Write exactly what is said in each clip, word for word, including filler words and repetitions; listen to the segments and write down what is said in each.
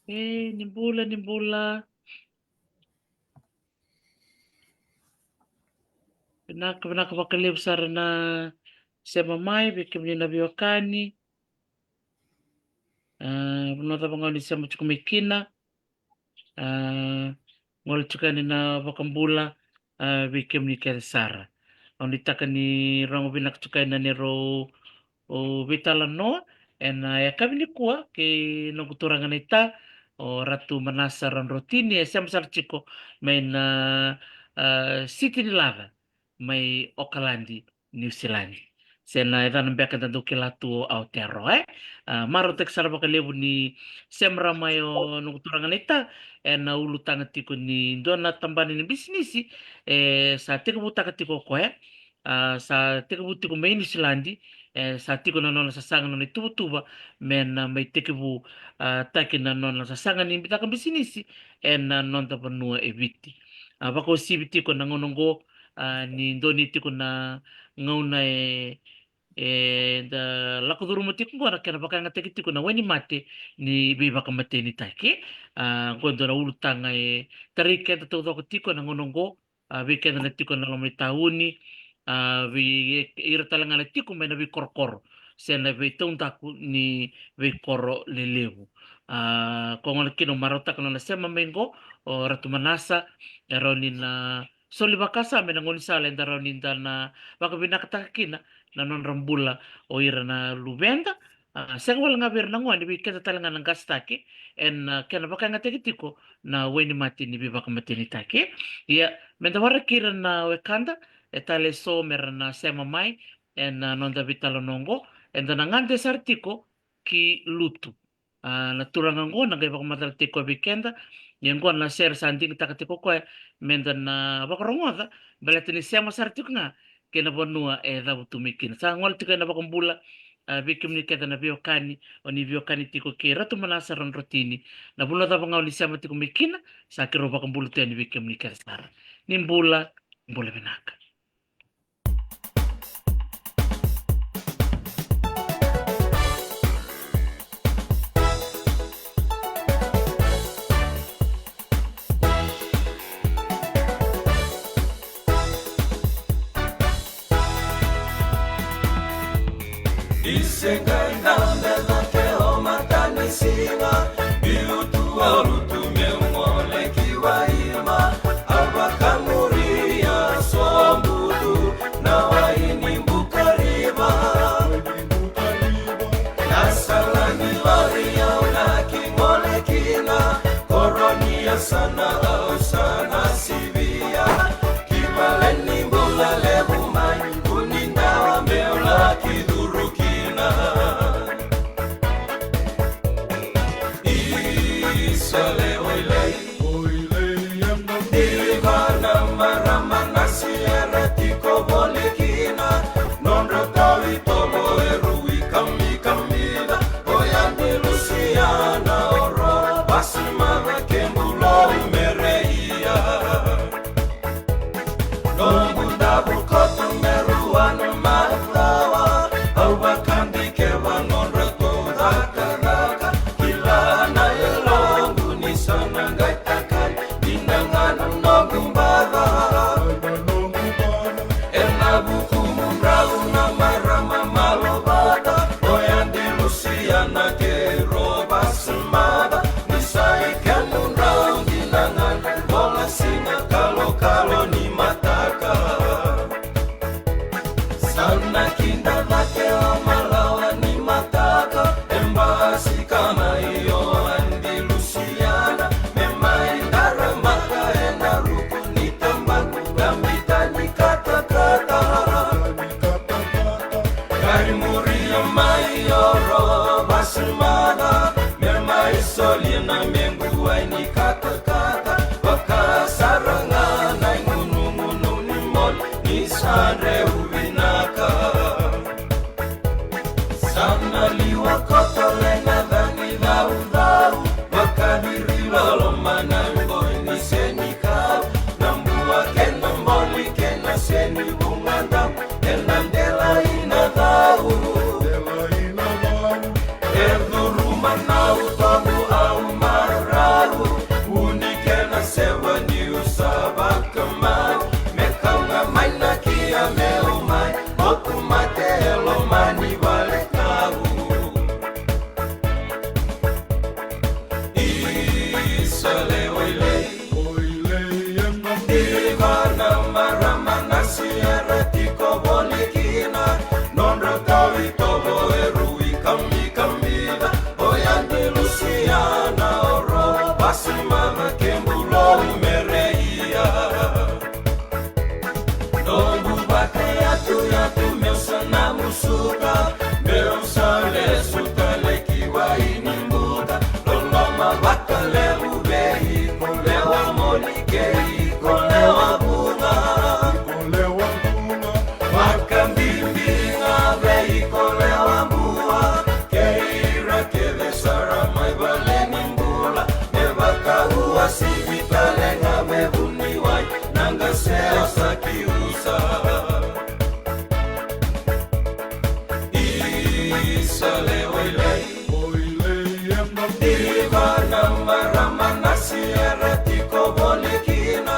E, ni bula, ni bula. Vinaka, vinaka vakalevu sara na sema mai vei kemuni na veiwekani. A, vanua cava ga o ni sema tiko mai kina. A, gole tiko yani na vakabula, a, vei kemuni kece sara. Au nuitaka ni rogo vinaka tiko yani na neirau veitalanoa ena yakavi nikua kei noqu turaga naita, o Ratu Manasa Radrotini, e sema sara tiko mai na, a, siti ni Laca, mai Okaladi, Niusiladi. Se na yacana beka eda dau kila tu o Aotearoa, e? A, marautaki sara vakalevu ni sema rawa mai o noqu turaga naita ena ulutaga tiko ni dua na tabana ni bisinisi e sa tekivutaka tiko o koya. A, sa tekivu tiko mai Niusiladi, e sa tiko na nona sasaga, nona ituvatuva me na mai tekivu, a, taki na nona sasaga ni bicaka bisinisi ena noda vanua e Viti. A, vakauasivi tiko na gauna oqo, a, ni donuya tiko na gauna e, eda lako curuma tiko oqo na kena vakayagataki tiko na wainimate ni veivakamatenitaki. A, oqo e dua na ulutaga e tarai keda taucoko tiko na gauna oqo, a, vei keda na tiko na loma ni tauni, a, vei ira tale ga na tiko mai na veikorokoro se na veitaudaku ni veikoro lelevu. A, koya gona kina au marautaka na nona sema mai oqo o Ratu Manasa, e rawa ni na soli vakasama ena gaunisala eda rawa ni da na vakavinakataka kina na nodra bula o ira na luveda, a, sega wale ga vei ira na gone, vei keda tale ga na qasetaki, ena, a, kena vakayagataki tiko na wainimate ni veivakamatenitaki. Ia, meda waraki ira na wekada e tale eso me ra na sema mai ena, a, noda veitalanoa oqo, eda na gade sara tiko ki Lutu. A, na turaga oqo na qai vakamacalataki koya vei keda. Ia oqo na sere sa digitaka tiko o koya meda na vakarogoca, baleta ni sema sara tiko ga kei na vanua e cavutu mai kina. Sa gole tiko ena vakabula, a, vei kemuni kece na veiwekani, o ni veiwekani tiko kei Ratu Manasa Radrotini. Na vanua cava ga o ni sema tiko mai kina, sa keirau vakabula tu yani vei kemuni kece sara. Ni bula, bula vinaka. Ni se qai dabe cake o matanisiga, biu tu o Lutu meu gole ki Waima. A vakamuria sobu tu na wai ni Bukariva. Na sala ni lori au laki gole kina, koro ni yasana au sa na sivia. Ki vale ni bula levu mai, kua ni dawa meu laki curu kina. Isa lewe i lei, diva na marama na sierra tiko voli kina. Nodra tavi tovo e rui kamikamica, oya ni Lusiana oro, vasi mada ke bulou mere Kei iko lewa vuna, iko lewa vuna. Vakabibi ga vei iko lewa vua, kei ira kece sara mai vale ni bula. Me vakauasivi tale ga me vuniwai, na qase o Sakiusa. Isa lewa i lai. Diva na marama na sere tiko voli kina,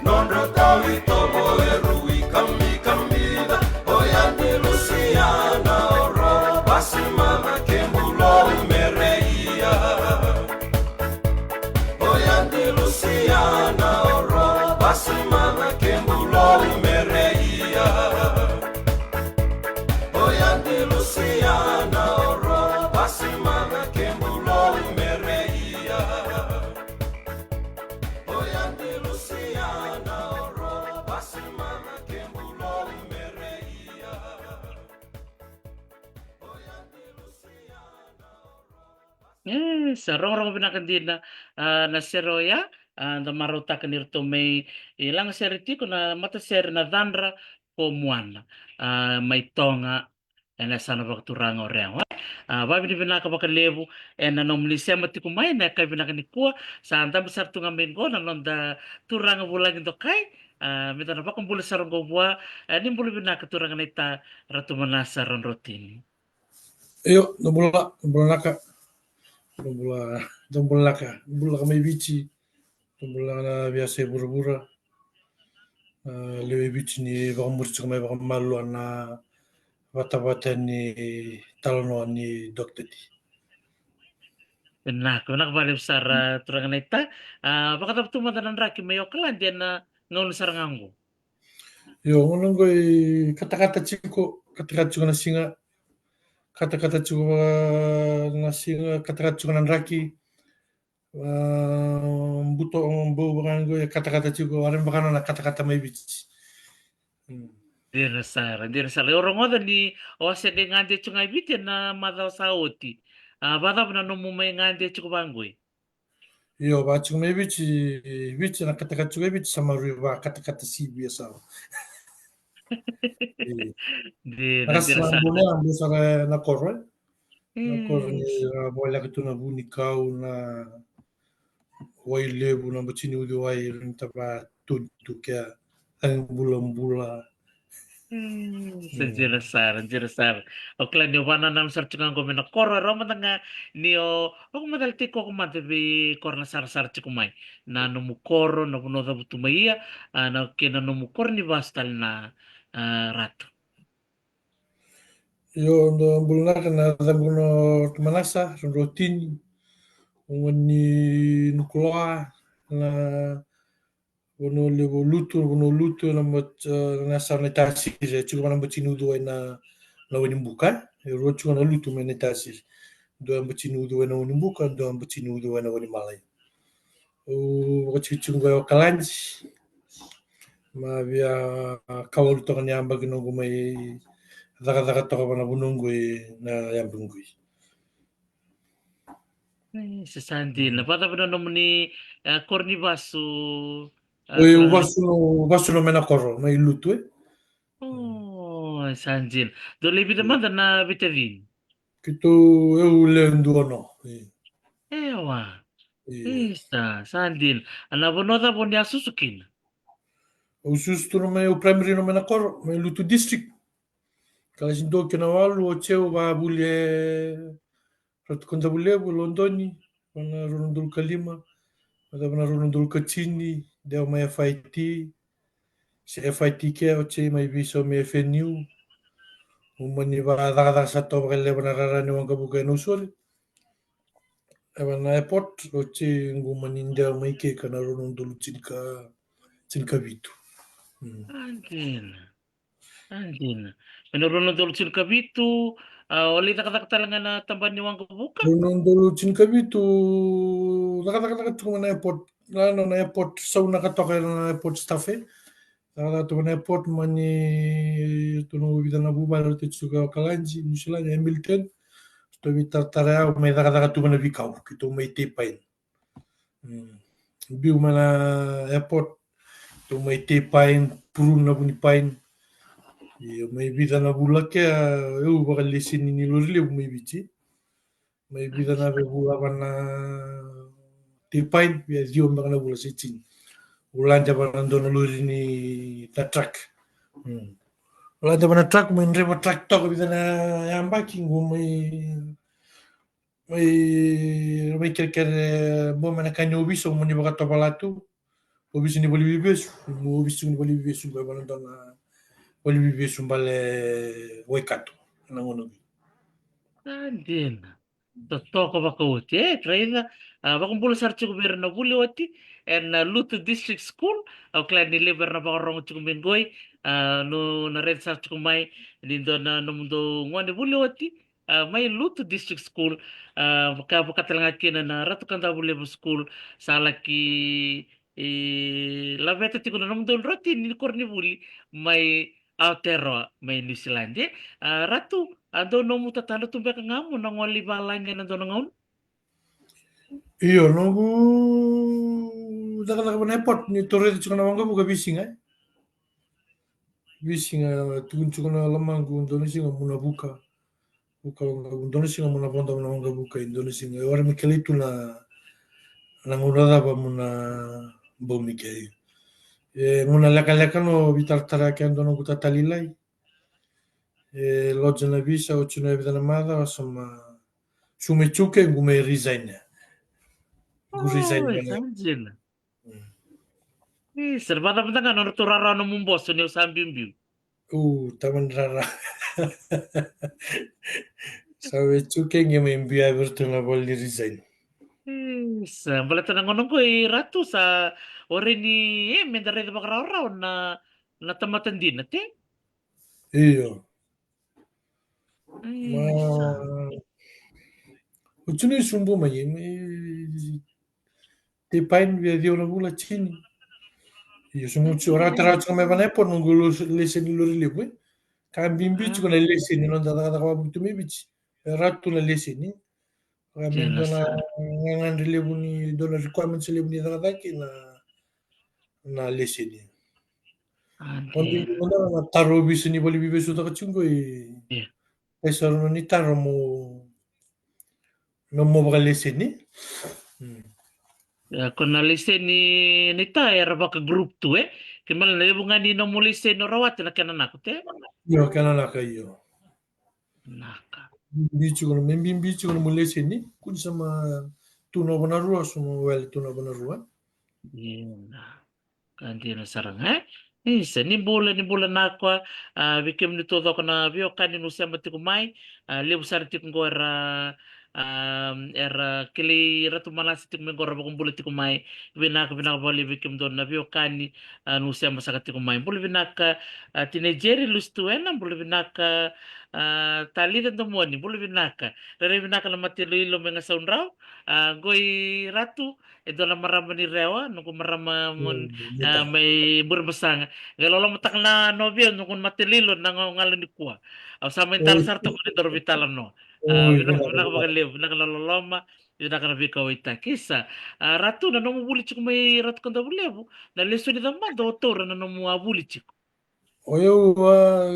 nodra tau itovo e rui kamikamica. O ya ni Lusiana o Robasi Maca, ke bulou me reia. O ya ni Lusiana o Robasi Maca, ke bulou me reia. O ya ni Lusiana o Robasi Maca, ke bulou me reia. O ya ni Lusiana o Robasi Maca, ke bulou me reia. O ya ni Lusiana o Robasi E, sa rogorogo vinaka dina, a, na sere oya, a, da marautaka ni ratou mai, e, lagasere tiko na matasere na Cadra ko Muana, a, mai Toga, ena yasana vakaturaga o Rego, e. A, vavinavinaka vakalevu ena nomuni sema tiko mai na yakavi vinaka nikua, sa dabe sara tu ga mai qo na noda turaga vulagi dokai, a, meda na vakabula sara qo vua, e, ni bula vinaka turaga naita Ratu Manasa Radrotini. Io, dou bula, dou bula vinaka. Dou bula, dou bula vinaka. Dou bula vinaka mai Viti. Dou bula vinaka na veiyasai vuravura. A, lewe i Viti ni vakamuri tiko mai vakamalua na vatavata ni talanoa ni Dokta T. Vinaka, vinaka vakalevu sara, turaga naita. A, vakacava tu mada na draki mai Okaladi ena gauna sara ga oqo? Io, gauna oqo e katakata tiko, katakata tiko na siga, katakata tiko, a, na siga, katakata tiko na draki, a, buto, bau vaka oqo e katakata tiko, a, vaka na katakata mai Viti. Mm. Dina sara, dina sara. Au rogoca ni o a se qai gade tiko ga i Viti ena macawa sa oti. A, vakacava na nomu mai gade tiko vaqo? Io, va tiko mai Viti, Viti na katakata tiko e Viti sa maroroi va katakata sivi e Sava. Io. Dina, dina sara. Bau sara na koro, e? Na koro ni, a, voleka tu na vunikau, na wai levu, na bati ni uciwai, ni tava tu, tu kea. Cagi bulabula. Mm, sa dina sara, dina sara. Au kila ni o vakanananu sara tiko ga qo mai na koro, e rawa mada ga ni o vakamacala tiko mada vei koro na sarasara tiko mai. Na nomu koro, na vanua o cavutu mai ia, a, na kei na nomu koro ni vasu tale na, a, Ratu. Io, dou bula vinaka, na yacaqu o Ratu Manasa Radrotini, au gone ni Nukuloa, na vanua levu lutu, vanua lutu, na mat-, e, na yasana Naitasiri, e tiko vaka na bati ni uciwai na, na Wainibuka, e rua tiko na lutu mai Naitasiri. Dua bati ni uciwai na Wainibuka, dua bati ni uciwai na Wainimalai. Au vakatikotiko qo e Okaladi, ma via kawalu toka ni yabaki noqu mai cakacaka toka vaka na vanua qo ena yabaki qo. E, sa, sa dina. Vakacava na nomuni, e, koro ni vasu, e, oi, turaga? Vasu, vasu na mai na koro, mai lutu, e? O, sa dina. Dou lewe vica mada na veitacini? Keitou, au lewe dua no. E. Ewa. E. Isa, sa dina. A, na vanua cava o ni a susu kina? Au susu tu na mai, au primary na mai na koro, mai Lutu District. Kalasi dua kei na walu, oti au vakavuli e Ratu Kodavulevu, Lodoni, mai na rua na udolu ka lima, mai cava na rua na udolu ka tini, dewa mai F I T, se F I T kea, oti mai veisau mai F N U, au mani vakacakacaka sara toka vakalevu ena rara ni waqavuka e Nausori. Ena airport, oti qu mani dewa mai ke ka na rua na udolu tinika, tinikavitu. Mm. Sa dina. Sa dina. Mai na rua na udolu tinikavitu, a, o lai cakacaka tale ga ena tabana ni waqavuka? Rua na udolu tinikavitu, cakacaka tiko mai na airport, na, na, na airport, saunaka toka ena airport staff, e. Cakacaka toka mai na airport, mani, ratou na vica na vuvale ratou tiko e Okaladi, New Zealand, Hamilton. Ratou veitaratara au, mai cakacaka tu mai na veikau, keitou mai Tay Pine. Mm. biu mai na airport. Tou mai tei pain, purun na vuni pain. Io, mai vica na vula ke, au vakaleseni ni lori levu mai Viti. Mai vica na vula vana tei pain, via ciwa beka na vula se tini. Au lade vana dua na lori ni ta truck. Au lade vana truck, mai dreva truck toka vica na yabaki, qu mai mai, mai kerekere, bau mai na ka ni ovisa, mo ni vakatovala tu. Ovisa ni valivivesu, mo ovisa ni valivivesu, bau mai na dua na valivivesu bale Waikato, na gauna vei. A, dina. Totoka vakaoti, e, raica, a, vakabula sara tiko vei ira na vuli oti, ena Lutu District School, au kila ni levu era na vakarogo tiko mai qoi, a, no, na raica sara tiko mai, ni dua na, nomudou gone vuli oti, a, mai Lutu District School, a, vaka, vaka tale ga kina na Ratu Kadavulevu School, sa laki, e, laveta tiko na nomudou drotini ni koronivuli mai Aotearoa, mai New Zealand, e. A, Ratu, a dou nomu tatadra tu beka ga mo na gole i valagi ena dua na gauna? Io, noqu cakacaka vana airport, ni tou raica tiko na waqavuka veisiga, e. Veisiga, tukuni tiko na lomaqu, dua na siga mo na vuka. Vuka waqavuka, dua na siga mo na vodo na waqavuka, dua na siga. E warai me kilai tu na, na gauna cava mo na bau mai ke. E, gauna lekaleka no veitaratara ke dua noqu tatalilailai. E, lodge na visa, oti na vica na macawa, sa ma, sa mai tu ke, qu mai resign ya. Qu resign ya. Sa dina. Mm. E, sa vakacava ga na nodratou rarawa nomu boso ni o sa biubiu? U, tamani rarawa. Sa mai tu ke qai mai biu vei iratou na vale ni resign. E, sa baleta na gauna qo i Ratu sa warai ni, e, meda raica vakarawarawa na, na tamata dina, te? Io. E, ma, sa. Oti ni subu mai, me, tei pain via ciwa na vula tini. Io, sumu tiko, rata rata tiko mai vana airport, noqu lo-, leseni lori levu, e. Ka bibi tiko na leseni, noda cakacaka vakavutu mai Viti. E, ratu na leseni. Ka me dua na gagadre levu ni, dua na requirements levu ni cakacaka na, na leseni. A, dina. Dua na taro ovisa ni valivivesu caka tiko qo i. Io. E sa rona ni taro mo, nomu vakaleseni. Mm. Ia, ko na leseni ni ta era vaka group tu, e. Ke mala na levu ga ni nomu leseni o rawata na kena nako, te? Io, kena naka, io. Naka. Bibi tiko na, me bibi tiko na nomu leseni, kua ni sa ma tu na vanua rua, sa ma wele tu na vanua rua. Io, na. Ka dina sara ga, e? Isa, ni bula, ni bula vinaka, a, vei kemuni taucoko na veiwekani niu sema tiko mai, a, levu sara tiko qo era, a, era kilai Ratu Manasa tiko mai qo, ra vakabula tiko mai. Vinaka, vinaka vakalevu vei kemudou na veiwekani, a, niu sema saka tiko mai. Bula vinaka, a, Tinai Jerry, lusi tu ena, bula vinaka, a, Talica Domoni, bula vinaka. Rairai vinaka na mate iloilo mai Gasaudrau, a, qo i Ratu, e dua na marama ni Rewa, noqu marama mo, mm, a, mai Burebasaga. Qai lolomataka na novi au, noqu mate iloilo na ga-, galu nikua. Au sa mai dara sara toka ni daru veitalanoa. A, oi, vinaka, vinaka vakalevu, vinaka na loloma, vinaka na veikauwaitaki. Isa, a, Ratu, na nomu vuli tiko mai Ratu Kadavulevu, na lesoni cava mada o taura na nomu a vuli tiko? O yau, a,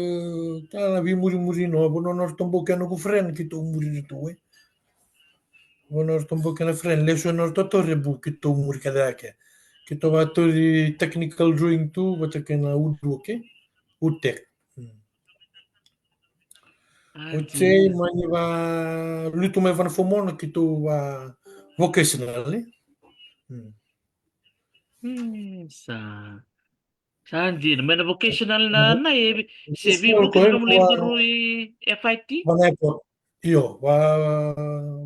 ka na veimurimuri no, vanua nodratou bau kena noqu friend keitou muri iratou, e. Vanua nodratou bau kena friend, lesoni nodratou taura e bau keitou muri kece yake. Keitou vatauri technical drawing tu, vata kei na woodwork, e. Woodtech. Mm. A, oti, dina. Mani valutu mai vana form one, keitou va vocational, e. Mm. Mm, sa. Sa dina, mai na vocational na, na e, se vei vocational, vei vocational ko e, na nomu lai curu i F I T? Vana airport. Io, va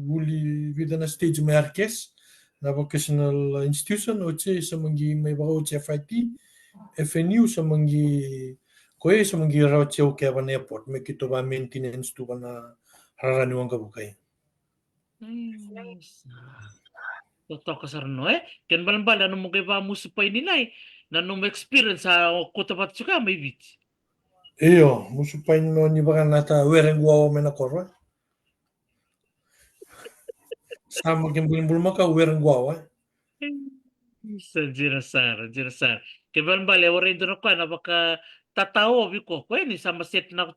vuli vica na stage mai R K S, na vocational institution, oti sa mani mai vakaoti F I T, F N U, sa mani, ko e sa mani rawati au ke vana airport, me keitou va maintenance tu vana rara ni waqavuka. Isa. Totoka sara no, e? Kena ibalebale na nomu qai vamusu paini nai, na nomu experience a o kauta vata tiko mai Viti. Io, musu paini no ni vakanata were guawa mai na koro, e? Sa maki bulibuli maka were guawa, e? Sa dina sara, dina sara. Ke balebale e warai dua na koya na vakatatao vei koko, e, ni sa ma set na ko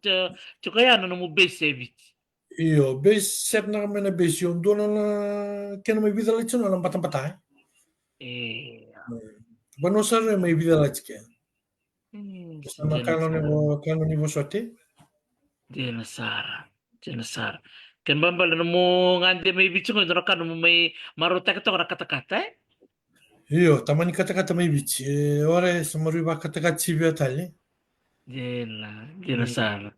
tiko ya na nomu base e Viti. Io, base set na ka mai na base, io, dua na, na kena mai vica lati na, na batabata, e. E. Mm. Vanua sara mai vica lati ke. Mm, sa na dina kano ni sara. Vo-, kano ni vosote. Dina sara, dina sara. Ke balebale nomu gade mai Viti qo, dua na ka nomu mai marautaki toka na katakata, e? Io, tamani katakata mai Viti. E, ora e sa marui vakatakata sivia tale. Dina, dina sara.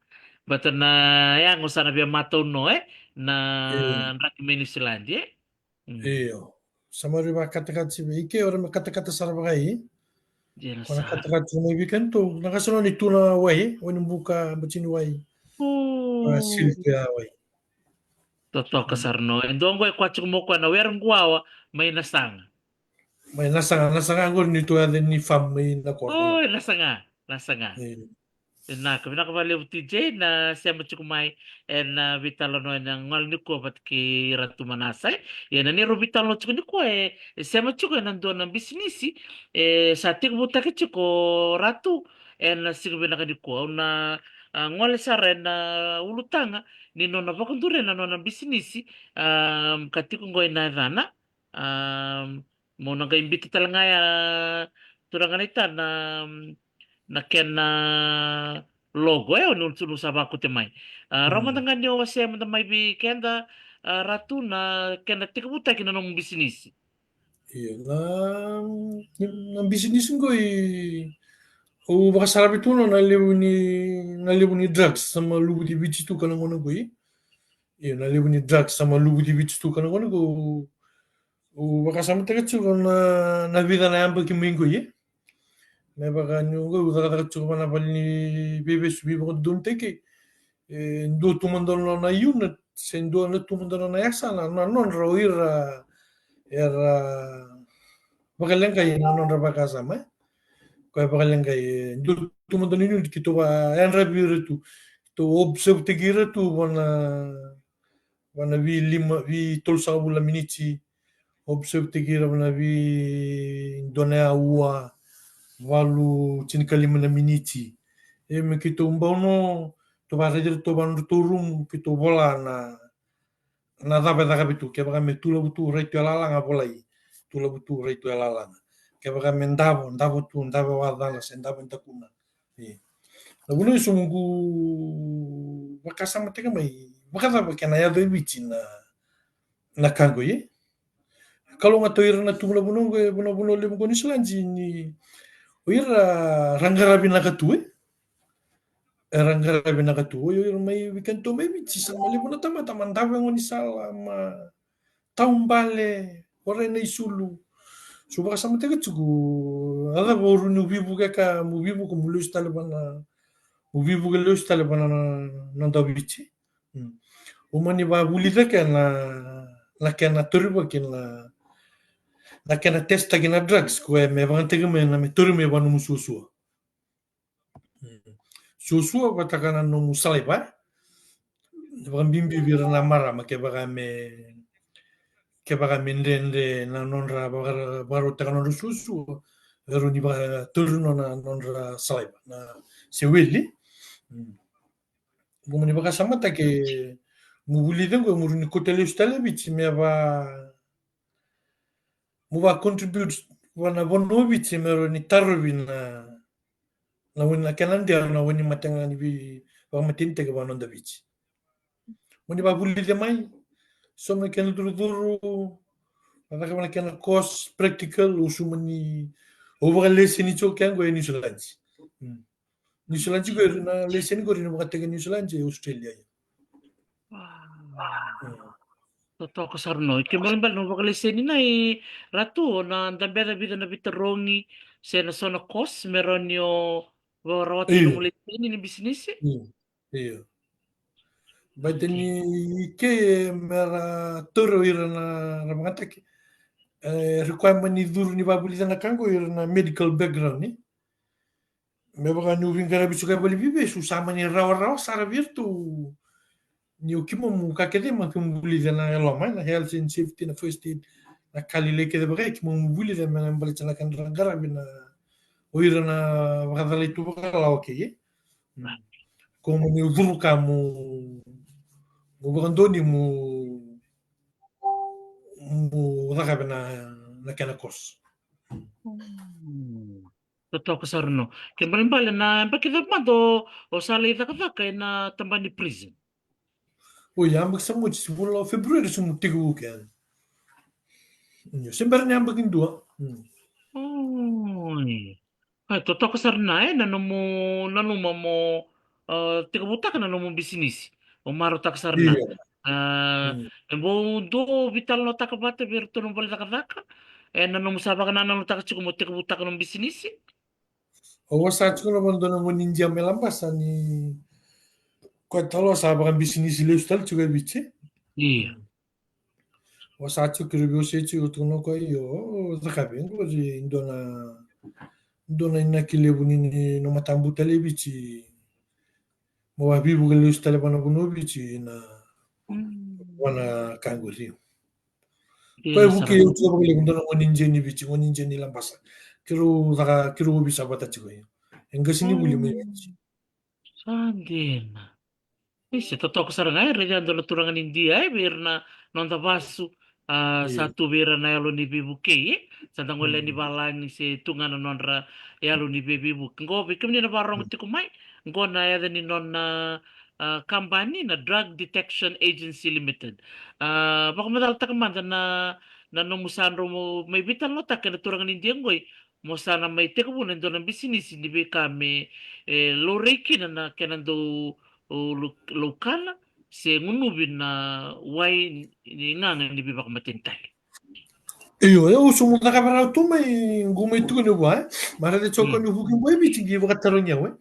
Bata na yago sa na via matau no, e? Na draki mai Niusiladi, e? Mm. Io. Sa marui vakatakata sivia. Ike ora me katakata sara vakai. Dina sara. Ko na katakata mai vei keitou. Na ka sa noni tu na wai, wai ni buka, bati ni wai. O. A, sili tu ya wai. Totoka sara no. E dua qo e koya tiko mo koya na were quawa mai Nasaga. Mai Nasaga, Nasaga qori ni tu ya ni farm mai na koro. O, Nasaga, Nasaga. E. Vinaka, vinaka vakalevu T J na sema tiko mai ena veitalanoa ena gole nikua vata kei Ratu Manasa, e. Ia na neirau veitalanoa tiko nikua e, e sema tiko ena dua na bisinisi e sa tekivutaki tiko Ratu ena siga vinaka nikua. Au na, a, gole sara ena ulutaga ni nona vakaduria na nona bisinisi, a, ka tiko qo ena yacana, a, mo na qai biuta tale ga ya, turaga naita, na, na kena logo, e, o ni, o ni sa vakute mai. A, rawa mada ga ni o wasea mada mai vei keda, a, Ratu, na kena tekivutaki na nomu bisinisi. Io, na, na bisinisi qo i, au vakasaravi tu na, na levu ni, na levu ni drugs sa ma luvuci Viti tu ka na gauna qo i. Io, na levu ni drugs sa ma luvuci Viti tu ka na gauna qo. Au vakasamataka tiko na, na vica na yabaki mai qo i. Me vaka niu qo au cakacaka tiko va na vale ni veivesu veivakadodonutaki. E dua tu mada na unit, se dua na tu mada na yasana, na nodra o ira era vakaleqai na nodra vakasama, e. Koya vakaleqai, e dua tu mada na unit keitou vayadravi ira tu. Keitou observe-taki ira tu va na, va na vei lima, vei tolusagavulu na miniti. Observe-taki ira va na vei dua na aua, valu tinikalima na miniti. E me keitou bau no, tou vakaraici iratou va nodratou rumu, keitou vola na, na cava e cakavi tu. Kevaka me tulavu tu, rai tu e lalaga, volai. Tulavu tu, rai tu e lalaga. Kevaka me davo, davo tu, davo e wacana se davo e dakuna. Io. Na vuna e so moqu vakasamataka mai, vakacava kena yaco e Viti na, na ka qo, e? Kalougata o ira na tu na vanua qo, e vanua, vanua levu qo Niusiladi ni o ira ra qaravi vinaka tu, e? Era qaravi vinaka tu, o ira mai vei kedatou mai Viti sa ma levu na tamata ma davo e gaunisala, ma taubale, warai na isulu. So vakasamataka tiko, a cava o rawa niu veivuke ka, mo veivuke mo lesu tale va na, mo veivuke lesu tale va na, na, na dau Viti. Mm. O mani vavulica kena, na kena torivaki na, na kena test-taki na drugs, koya me vakayagataki mai na me tauri mai va nomu suasua. Mm. Suasua vata kei na nomu salaiva. Vakabibi vei ira na marama kevaka me, kevaka me dredre na nodra vakara-, vakarautaka na nodra suasua. E rawa ni vakatauri na nodra salaiva, na se weli. Mm. Mo ni vakasamataka, mo vulica qo mo rawa ni kauta lesu tale Viti me va mo va contribute va na vanua o Viti me rawa ni tarovi na, na wai ni kena deo na wai ni mate ga ni vei vakamatenitaki va noda Viti. Mo ni vavulica mai, so me kena curucuru, na caka va na kena course practical, o so mani, o vakaleseni tiko kea qo e Niusiladi. Mm. Niusiladi qo, na leseni qori na vakataki Niusiladi e Australia. Wow. Mm. Totoka sara no. Ke balebale na vakaleseni na i Ratu, o na dabe e vica na veitarogi se na so na course me rawa ni o varawata na leseni ni bisinisi? Io. Io. Baleta ni ke me ra tauri ira na, na vakataki. E, requirement ni curu ni vavulica na ka qo ira na medical background, ni. Me vaka niu veiqaravi tiko e valeniveivesu, sa mani rawarawa sara vei iratou. Ni o keimami ka kece me keimami vulica na yaloma, na health and safety, na first aid. na ka lailai kece vaka e keimami vulica me baleta na ka ni ra qaravi na, o ira na vakacalai tu vakalawa kei, e. Ko mo ni ucuru ka mo, mo vakadoni mo, mo cakava na, na kena course. Totoka sara no. Ke balebale na yabaki cava mada o sa lai cakacaka ena tabana ni prison? Oi, yabaki sa moti, se vula o February se mo tekivu kea. Io, se bera ni yabaki dua. Oi. Totoka sara na, e, na nomu nanuma mo tekivutaka na nomu bisinisi. O marautaka sara na. E bau dua o veitalanoataka vata vei iratou na vale cakacaka ena nomu sa vakanananutaka tiko mo tekivutaka nomu bisinisi? Au a sa tiko na vanua dua na gone Idia mai Labasa ni koya tale au sa vakabisinisi lesu tale tiko e Viti. Ia. Au a sa tiko, keirau veiwasei tiko, tukuna o koya, io, o cakava qori e dua na, dua na inaki levu ni, ni nomu matabutale e Viti. Mo vakaveivuke lesu tale vua na vanua o Viti na, vua na ka qori. Koya e vukei au tiko vakalevu, dua na gone Idia ni Viti, gone Idia ni Labasa. Keirau caka, keirau ovisa vata tiko, io. E qasenivuli mai Viti. Sa dina. Ise, totoka sara ga, e raica e dua na turaga ni Idia, e, vei ira na noda vasu, a, sa tu vei ira na yalo ni veivukei, e. Sa da gole yani valagi se tu ga na nodra yalo ni veiveivuke. Qo vei kemuni na vakarorogo tiko mai, qo na yaca ni nona, a, kabani na Drug Detection Agency Limited. A, vakamacalataka mada na, na nomu sa drau mai veitalanoataka kei na turaga ni Idia qoi, mo sa na mai tekivu na dua na bisinisi ni veika me, e, laurai kina na kena dau, o, lou-, laukana se gunuvi na wai ni gaga ni veivakamatenitaki. Io, e, au sa mo cakava rawa tu mai, qu mai tukuni vua, e. Ma raica tiko ni vuki bau e Viti qi vakatarogi au, e.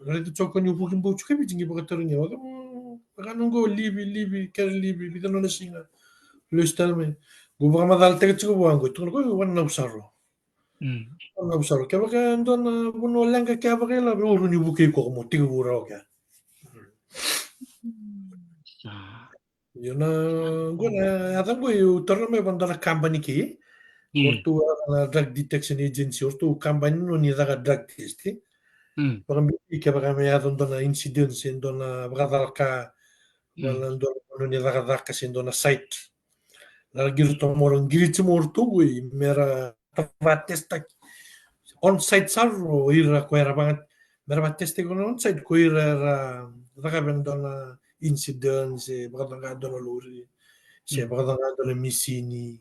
Raica tiko ni vuki bau tiko e Viti qi vakatarogi au. Vaka na qo livi, livi, kere livi, vica nona siga. Lesu tale mai. Qu vakamacalataka tiko vua qo, tukuna o koya, vua na Nausaro. Vua na Nausaro. Kevaka e dua na vanua leqa kevaka e lava, au rawa ni vukei koya mo tekivu rawa kea. Sa. Io, na, qo na yaca qo au taura mai vua dua na kabani kei. Io. O ratou na Drug Detection Agency, o ratou kabani nona ni caka drug test. Vakabibi kevaka me yaco dua na incident se dua na vakacalaka, vua na dua na nona ni cakacaka se dua na site. Na qiri tomoro qiri tiko mo ratou qo i mera vakatestaki. On site sara o ira ko era vaka, mera vakatestaki on site ko ira era cakava e dua na incident se vakacaqa dua na lori se vakacaqa dua na misini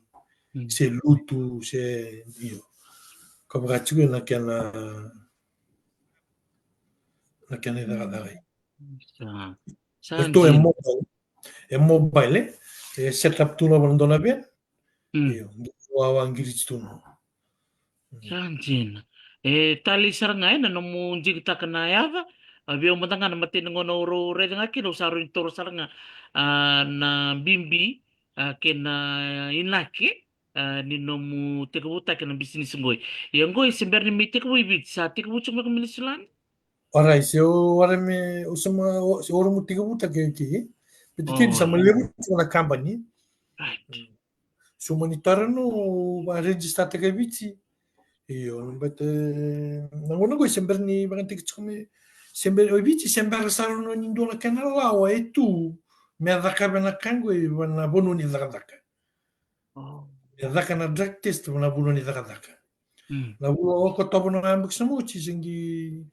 se lutu se io. Ka vaka tiko na kena, na kena icakacaka. Sa. Sa dina. E mobile, e set up tu na vana dua na van. Io, wawa qiriti tu na. Sa dina. E talei sara ga ena nomu digitaka na yaca. A vei au mada ga na matai ni gauna au raica ga kina au sa rui taura sara ga, a, na bibi, a, kei na inaki, a, ni nomu tekivutaki na bisinisi qoi. Ia qoi se bera ni mai tekivu i Viti, sa tekivu tiko mai ko mai Niusiladi? Orai, se o wara me, o sa ma, o, se o rawa mo tekivutaka e Viti. Beta kina sa ma levu tiko na kabani. Right. Sa mani tara no, a register taka e Viti. Io, beta, na gauna qoi se bera ni vakataki tiko me, se bera, o Viti se bera sara no ni dua na kena lawa e tu me cakava na ka qoi vana vanua ni cakacaka. E caka na drug test vana vanua ni cakacaka. Na vula o Okotova na yabaki sa oti se qi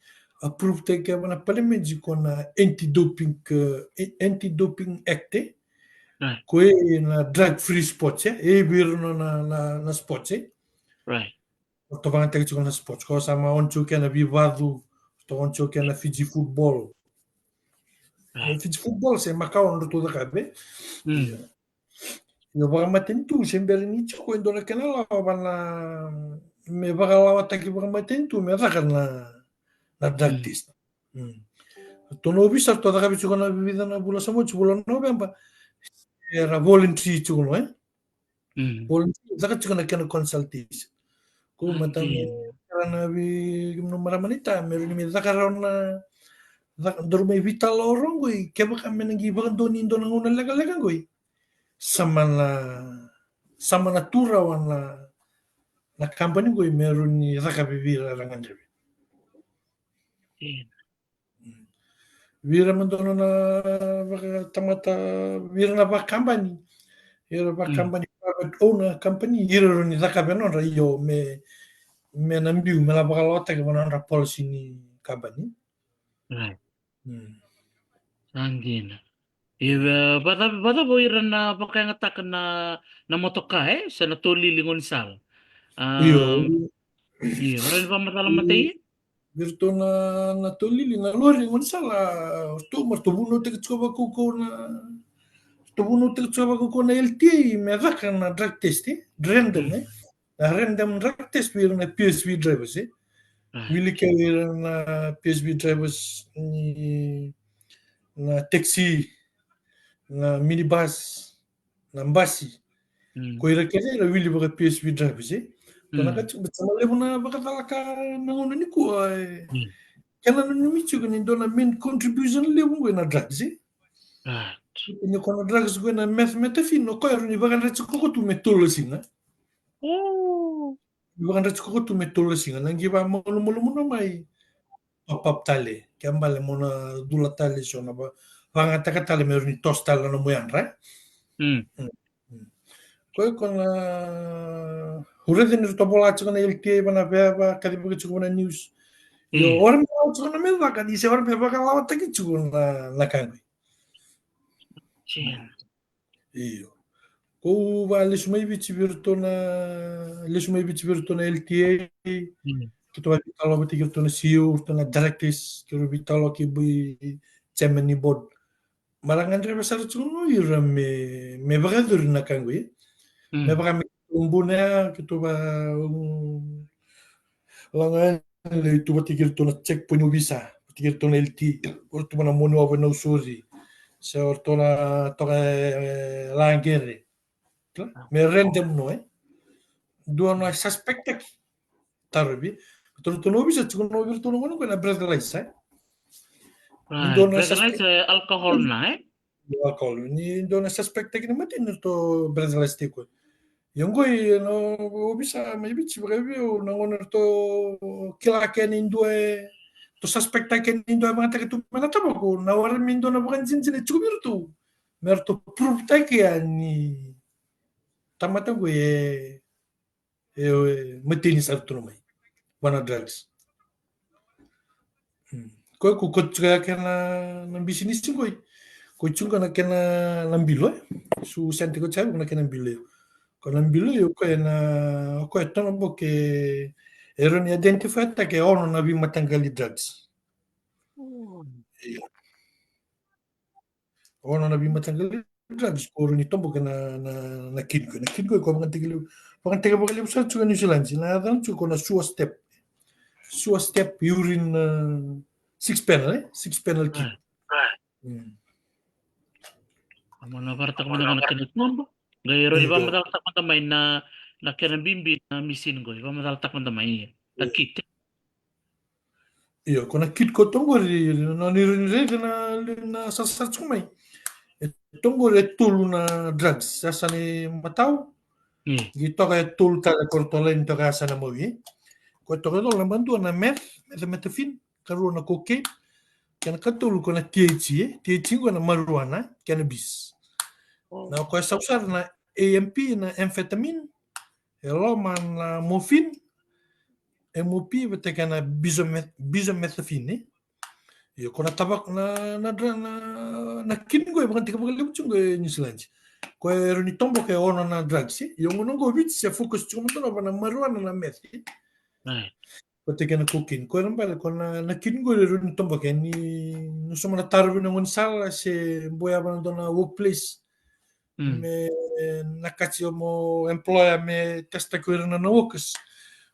approve taki kina vana palimedi ko na anti-doping, e, anti-doping act, e. Ko e na drug free sports, e, e vei ira na, na, na sports, e. Right. O tovagataki tiko na sports, ko sa ma on tiko kina na vivacu, to on tiko kina na Fiji football. Right. Fiji football se makawa na ratou cakava, e. Io, vakamatanitu se bera ni tiko e dua na kena lawa vana me vakalawataki vakamatanitu me caka na, na drug test. Ratou na ovisa ratou cakava tiko na vica na vula sa oti, vula o Noveba. Era voluntary tiko no, e? Voluntary, caka tiko na kena consultation. Ko matana era na vei, no marama ni ta, me rawa ni me caka rawa na, caka, daru mai veitalanoa qoi, kevaka me na qi vakadua ni dua na gauna lekaleka qoi. Sa mana, Sa mana tu rawa na, na kabani qoi me rawa ni cakavi vei ira era gadreva. Vei ira mada na vakatamata, vei ira na vakabani, ira vakabani, private owner company, ira rawa ni cakavi nodra, io, me, me na biu, me na vakalawataki va nodra policy ni kabani. Sa dina. Ia, vacava, vacava o ira na vakayagataka na, na motoka, e? Se na tolili gaunisala. Io. Io, rawa ni vakamacala matai? Vei iratou na, na tolili, na lori gaunisala, ratou, ma ratou vunautaki tiko vakaukauwa na, ratou vunautaki tiko vakaukauwa na L T A me caka na drug test, e? Random, e? Na random drug test vei ira na P S V drivers, e? Wili kece ira na P S V drivers ni na taxi, na minibus, na basi. Ko ira kece era wili vaka P S V drivers, e? Ko na ka tiko, sa na levu na vakacalaka na gauna nikua, e. Kena nanumi tiko ni dua na main contribution levu qo na drugs, e? Ni ko na drugs qo na methamphetamine, o koya rawa ni vakadreti koya tu me tolu na siga. Ni vakadreti koya tu me tolu na siga. Na qai vakamalumalumuna mai, top up tale. Ke bale mo na cula tale so na va, vakayagataka tale me rawa ni toso tale na nomu yadra, e? Koya ko na, au raica ni ratou vola tiko na L T A va na veva, kacivaki tiko va na news. Io, o ira me rawa tiko na me caka, ni se o ira me vakalawataki tiko na, na ka qoi. Io. Ko va lesu mai Viti vei iratou na, lesu mai Viti vei iratou na L T A. Keitou veitalanoa vata kei iratou na C E O, iratou na directors, keitou veitalanoa kei Boi, chairman ni board. Mara gadreva sara tiko no ira me, me vakayacori na ka qoi. Me vaka me keitou buna ya, keitou va, um, laga yani tu vata kei iratou na checkpoint officer, vata kei iratou na L T, o iratou na moni ova na usori. Se o iratou na toka, e, laqere. Me random no, e? Dua na suspect taki. Tarovi. Ratou na ovisa tiko na ovisa ratou na gauna qo na breathalyzer, e? Ni dua na breathalyzer, suspect, e alcohol na, e? Alcohol. Ni dua na suspect taki na mate ni ratou breathalyzer tiko. Ia qoi na ovisa mai Viti vakaivei au na gauna ratou kila kena e dua, e, ratou suspect taki kena e dua e vakayagataka tu mai na tavako, na wara me dua na vakadinadina tiko vei ratou. Me ratou prove taki yani tamata qoi e, e, e mateni sara tu na mai va na drugs. Koya ko, ko tiko ya kena na bisinisi qoi. Ko tiko na kena na bilo, e. Su sente ko tiko na kena bilo. Ko na bilo, ko e na, ko e toka boke e rawa ni identify taki e ono na veimataqali drugs. Io. Ono na veimataqali drugs ko rawa ni toboka na, na, na kidney qoi. Na kidney qoi ko vakayagataki levu, vakayagataki vakalevu sara tiko e New Zealand. Na yacana tiko ko na sewer step. Sewer step urine, e, six panel, e? Six panel kit. Mo na vakaraitaka mada ga na kena tobo. Qai rawa ni vakamacalataka mada mai na, na kena bibi na misini qoi. Vakamacalataka mada mai na kit. Io, ko na kit ko toqori, na ni raica na, na sarasara tiko mai. E toqori e tolu na drugs, yasana e matau. Qai toka e tolu tale ko ratou lai ni toka yasana mawi. Ko e toka e tolu, naba dua na meth, methamphetamine, karua na cocaine, kena katolu ko na T H C, e, T H C ko na marijuana, cannabis. Na ko e sau sara na A M P, na amphetamine, e loma na morphine, M O P, vata kei na bisometh-, bisomethafine. Io, ko na tavako na, na dra-, na, na kidney qo e vakayagataki vakalevu tiko qo e New Zealand. Ko e rawa ni toboka e ono na drugs, e. Io, gauna qo Viti se focus tiko mada ga va na marijuana, na meth, e. Vata kei na cocaine. Ko ira bale, ko na, na kidney qo e rawa ni toboka ni, ni so mo na tarovi na gaunisala se bau yava na dua na workplace. Me na ka tiko mo employer me test taki ira na, na workers.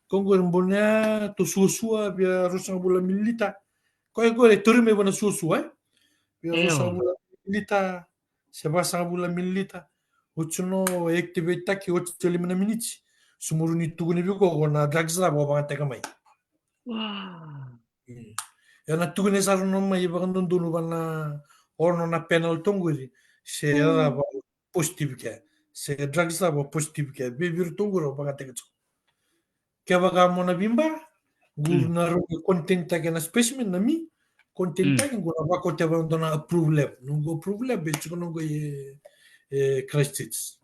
Ko qori bau ni a tu suasua via ruasagavulu mililita. Ko e qori e tauri mai va na suasua, e? Via ruasagavulu mililita, se vasagavulu mililita. Oti no e activate taki, oti e lima na miniti. Sa muru ni tukuni vei iko ko na drugs cava o vakayagataka mai. Wow. Mm. E na tukuni sara no mai vakadodonu va na ono na panel toqori. Se cava positive ke. se drugs cava o positive kina. Vei iratou qori au vakayagataka tiko. Kevaka mo na viba, qori na rau contain taki na specimen, na mi contain taki, qori na vakaoti vaka dua na approve lab. Noqu approve lab e tiko noqu e, e Christchurch.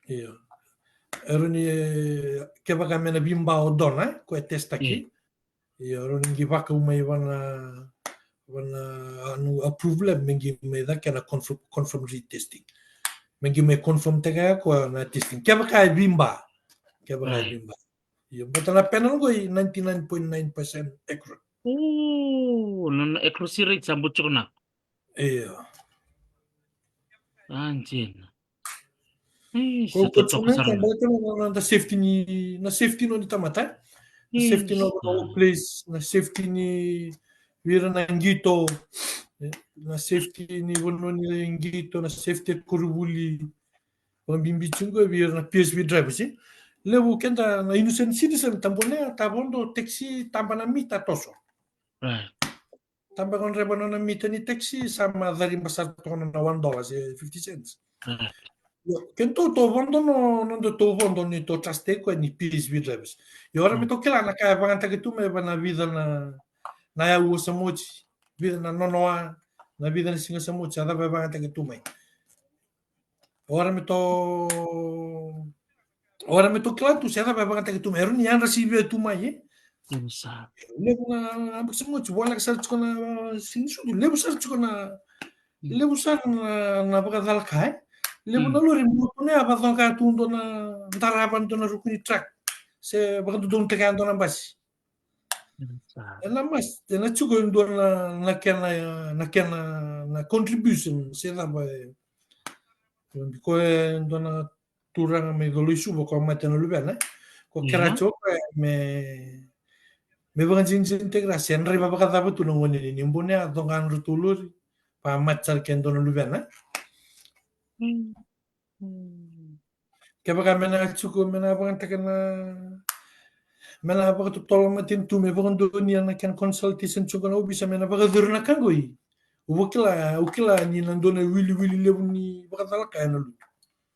Io. E rawa ni, e, kevaka me na viba o dona, e, ko e test taki. Io, e rawa ni qai vakau mai vana, vana, a, noqu approve lab, me qai mai caka na confirm, confirmatory testing. Me qai mai confirm taka ya ko na testing. Kevaka e viba. Kevaka e viba. Io, but na panel qo e ninety-nine point nine percent accurate. O, na, na accuracy rate sa bau tiko na. Io. A, dina. Ei, ko, sa ko totoka sara na. Baleta na, na, na safety ni, na safety no ni tamata, e? Na safety no, na workplace, na safety ni vei ira na qito, e, na safety ni vanua ni qito, na safety e koronivuli. Vakabibi tiko qo vei ira na P S V drivers, e? Levu keda na innocent citizen, tabo ne, tavodo, taxi, taba na mita toso. Right. Taba ko draiva nona mita ni taxi, sa ma cariba sara toka na one dollar se fifty cents. Right. Io, keitou tou vodo no, nodatou vodo ni tou trust e koya ni P S V drivers. Io, ora me tou kila na ka e vakayagataki tu mai, va na vica na, na yau sa moji, vica na nonoa, na vica na siga sa moji, a cava e vakayagataki tu mai. Ora me tou, ora me tou kila tu se cava e vakayagataki tu mai, e rawa ni yadra sivia tu mai, e? Dina sara. Levu na, na, na, sa moji, voleka sara tiko na, sini sudu, levu sara tiko na, levu sara na, na vakacalaka, e? Levu na lori, mo tu na, a vakacoqa tu dua na, darava dua na ruku ni truck. Se vakadodonutaka dua na basi. Ena mas, ena tiko e dua na, na kena, na kena, na contribution, se cava e. Ko e dua na turaga mai Colo-i-Suva, ko mate na luvena, e. Ko kera tiko, e, me, me vakadinadinataki ra, se draiva vakacava tu na gone ni, ni bau ni a coqa na ratou lori, pa mate sara ke dua na luvena, e. Kevaka me na tiko, me na vakayagataka na, me na vakatotolo matanitu, me vakadonuya na kena consultation tiko na ovisa, me na vakacuru na ka qoi. Au vakila, au kila ni na dua na wiliwili levu ni vakacalaka ena lotu.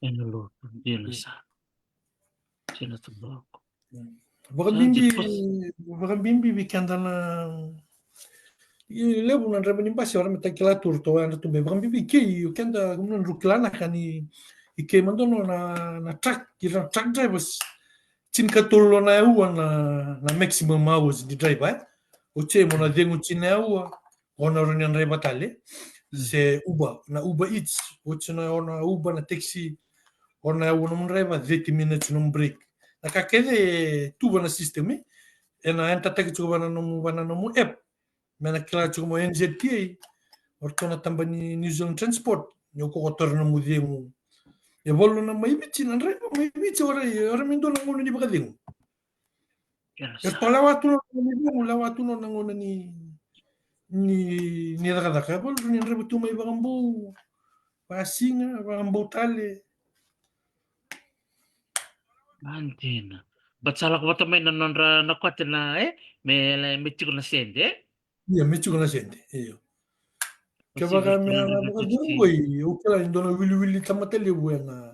Ena lotu, dina sara. Dina taucoko. Vakabibi, vakabibi vei keda na, e, levu na draiva ni basi, ora me ta kila tu ratou yadra tu mai. Vakabibi kei, o keda, na drau kila na ka ni, i kei mada na, na truck, ira na truck drivers. Tinikatolu na aua na, na maximum hours ni draiva, e. Oti mo na cegu tini na aua, o na rawa ni draiva tale. Se Uber, na Uber Eats, oti na, o na Uber, na taxi, o na aua nomu draiva, thirty minutes nomu break. Na ka kece e tu va na system, e. Ena, ena tataki tiko va na nomu, va na nomu app. Me na kila tiko mo N Z T A, o ratou na taba ni New Zealand Transport, ni o kokotora nomu cegu. E valu na mai Viti, na draiva mai Viti, ora, ora me dua na gauna ni vakacegu. E to lewa tu na gauna ni cegu, lewa tu na gauna ni, ni, ni cakacaka. E valu ni draiva tu mai vakabau, vakasiga, vakabau tale. A dina. But sa lako vata mai na nodra na kote na, e? Me, me tiko na sede, e? Io, me tiko na sede, io. Kevaka me na vakacuru qoi, au kila e dua na wiliwili tamata levu ena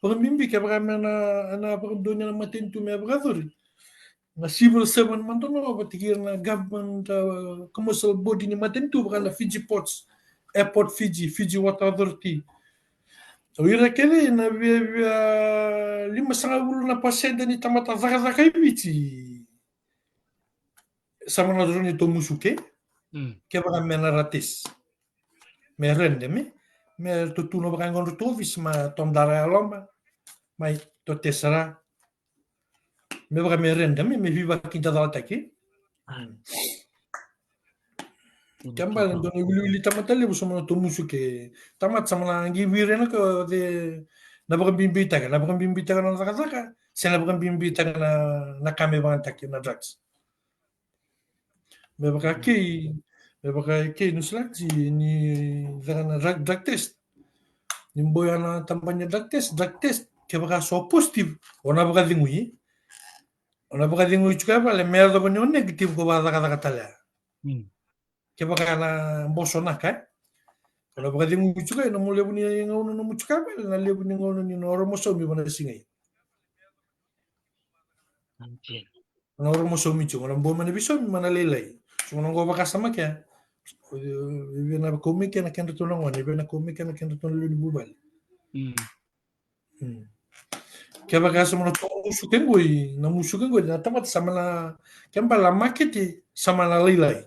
vakabibi, kevaka me na, na vakadonui na matanitu me vakacuru. Na civil servant mada na, vata kei na government, uh, commercial body ni matanitu, vaka na Fiji Ports, Airport Fiji, Fiji Water Authority. O ira kece na viavia limasagavulu na pasede ni tamata cakacaka i Viti. Sa mani rawa ni tou musuki, kevaka me na ra test. Me random, me, me tou tukuna vaka qo nodratou ofisi, me tou dara yaloba, me tou test sara. Me vaka me random, me, me veivakakidacalataki. Kena ibalebale dua na wiliwili tamata levu sa mani tou musuki. Tamata sa mani qai viri na ka, na vakabibitaka, na vakabibitaka na cakacaka, se na vakabibitaka na, na ka me vakayagataki na drugs. Me vaka kei, me vaka kei Niusiladi ni caka na drug, drug test. Ni bau ya na tabana ni drug test, drug test. Kevaka sa positive, o na vakacegui. O na vakacegui tiko e vale, me yacova ni o negative ko vakacakacaka tale. Kevaka na boso na ka, e? Ko na vakacegu tiko e na mo levu ni gauna na mo tiko e vale, na levu ni gauna ni na oromo saumi vana sigai. Anjina. Na oromo saumi tiko, na bo mai na visaumi ma na lailai. So na qo vakasama kea. Vei na kaumeke na kedratou na gone, vei na kaumeke na kedratou na lewe ni vuvale. Mm. Mm. Kevaka sa mana toka musuka qoi, na musuka qoi, na tamata sa mana, ke bala makete sa mana lailai.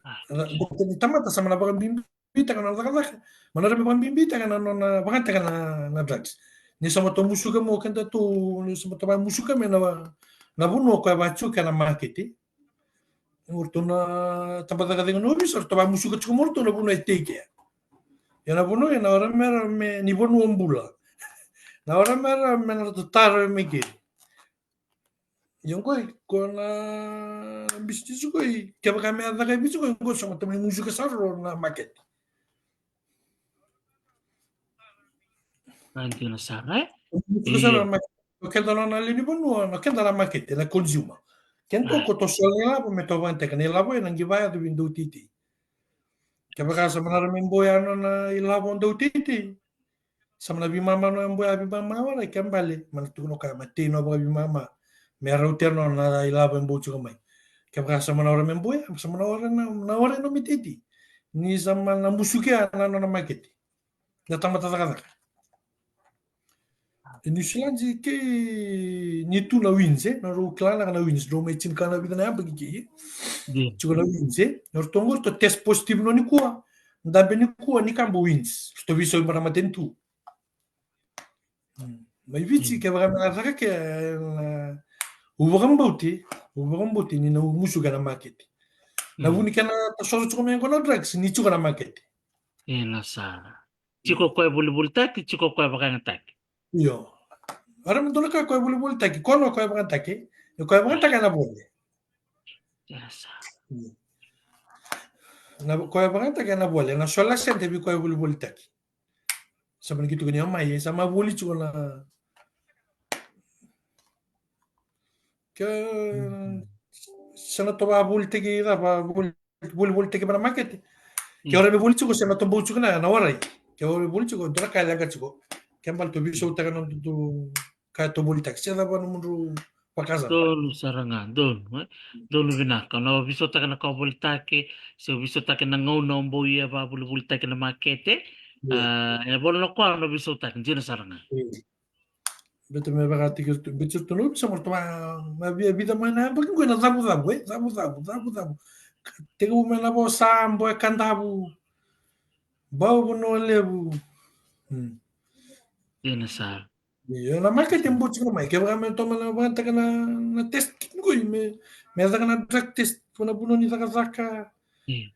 Ah, na, okay. Ni tamata sa mana vakabibitaka na cakacaka. Mana rabe vakabibitaka na, na, na vakataka na, na drugs. Ni sa matou musuka mo keda tu, ni sa matou musuka me na, na vanua ko e vacu ke na makete. O ratou na tabacakacaka na ovisa, o ratou vamusuka tiko mo ratou na vanua e tei kea. Ia na vanua, ia na ora mera me ni vanua bula. Na ora mera me na ratou tara me kei. Ia qoi, ko na bisinisi qoi, kevaka me a caka e bisinisi qoi, qoi sa matou mai musuka sara na makete. Anjina sara, e? Musuka sara na makete. O keda na lewe ni vanua, na keda na makete, na consumer. Keda ko to sola na ilavo me to vagantaka na ilavo e na qi vaya tu vei dau titi. Kevaka sa mana ra me boya na ilavo dau titi. Sa mana vimama na boya vimama ora ke bale, mana tu no ka ma tei no vaka vimama. Me rau te no na ilavo e bau tiko mai. Kevaka sa mana ora me boya, sa mana ora na, na ora no me titi. Ni sa mana musuka na, na, na makete. Na tamata cakacaka. E New Zealand kei ni tu na Wins, e? Na rau kila na ka na Wins, rau mai tini ka na vica na yabaki kei. Tiko na Wins, e? Na ratou qori to test positive no ni kua. Dabe ni kua ni kabo Wins. Ratou visau i bara mateni tu. Mai Viti, kevaka me na caka ke, na, u vakabauti, u vakabauti ni na musuka na makete. Na vu ni kena tasoro tiko mai qo na drugs, ni tiko na makete. Ena sara. Tiko koya volivolitaki, tiko koya vakayagataki. Io. Ora me dua na ka koya volivolitaki, koya no koya vakayagataki, e koya vakayagataki ena vole. Ena sara. Na koya vakayagataki ena vole, na sola sede vei koya volivolitaki. Sa mani kituka ni o mai, sa ma voli tiko na. Ke sa na to vavolitaki, cava voli, volivolitaki vana makete. Ke ora me voli tiko, sa na to bau tiko na, na warai. Ke ora me voli tiko, dua na ka e leqa tiko. Ke bale to visautaka na tu ka to volitaki. Se cava na mudru vakasama. Donu sara ga, donu, e? Donu vinaka. Na visautaka na ka volitaki, se visautaka na gauna o bau ia vavolivolitaki na makete. E vola na koya na visautaka, dina sara ga. Beta me vakatiki tu, beta tu no bisa mo to ma via vida mai na baki qo na cavucavu, e? Cavucavu, cavucavu. Tiko mai na vo sa bo e kadavu. Bau vo no levu. Dina sara. Io, na makete e bau tiko mai. Kevaka me toma na vakayagataka na, na test kit qoi me, me caka na drug test, vana vanua ni cakacaka,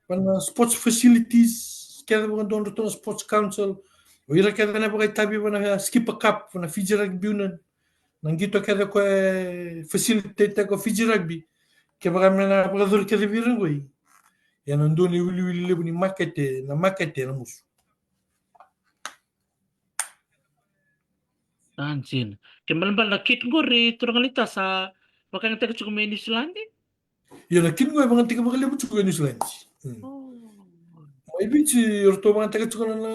vana sports facilities, kece vakadodratou na sports council, o ira kece na vakaitavi vana Skipper Cup, vana Fiji Rugby Union, na qito kece ko e facilitate ko Fiji Rugby, kevaka me na vakacori kece vei ira qoi. Ia na dua ni wiliwili levu ni makete, na makete na musu. Anjina. Ke balebale na kit qori turaga ni ta sa vakayagataki tiko mai New Zealand? Io, na kit qori vakayagataki vakalevu tiko mai New Zealand. Mai Viti ratou vakayagataki tiko na, na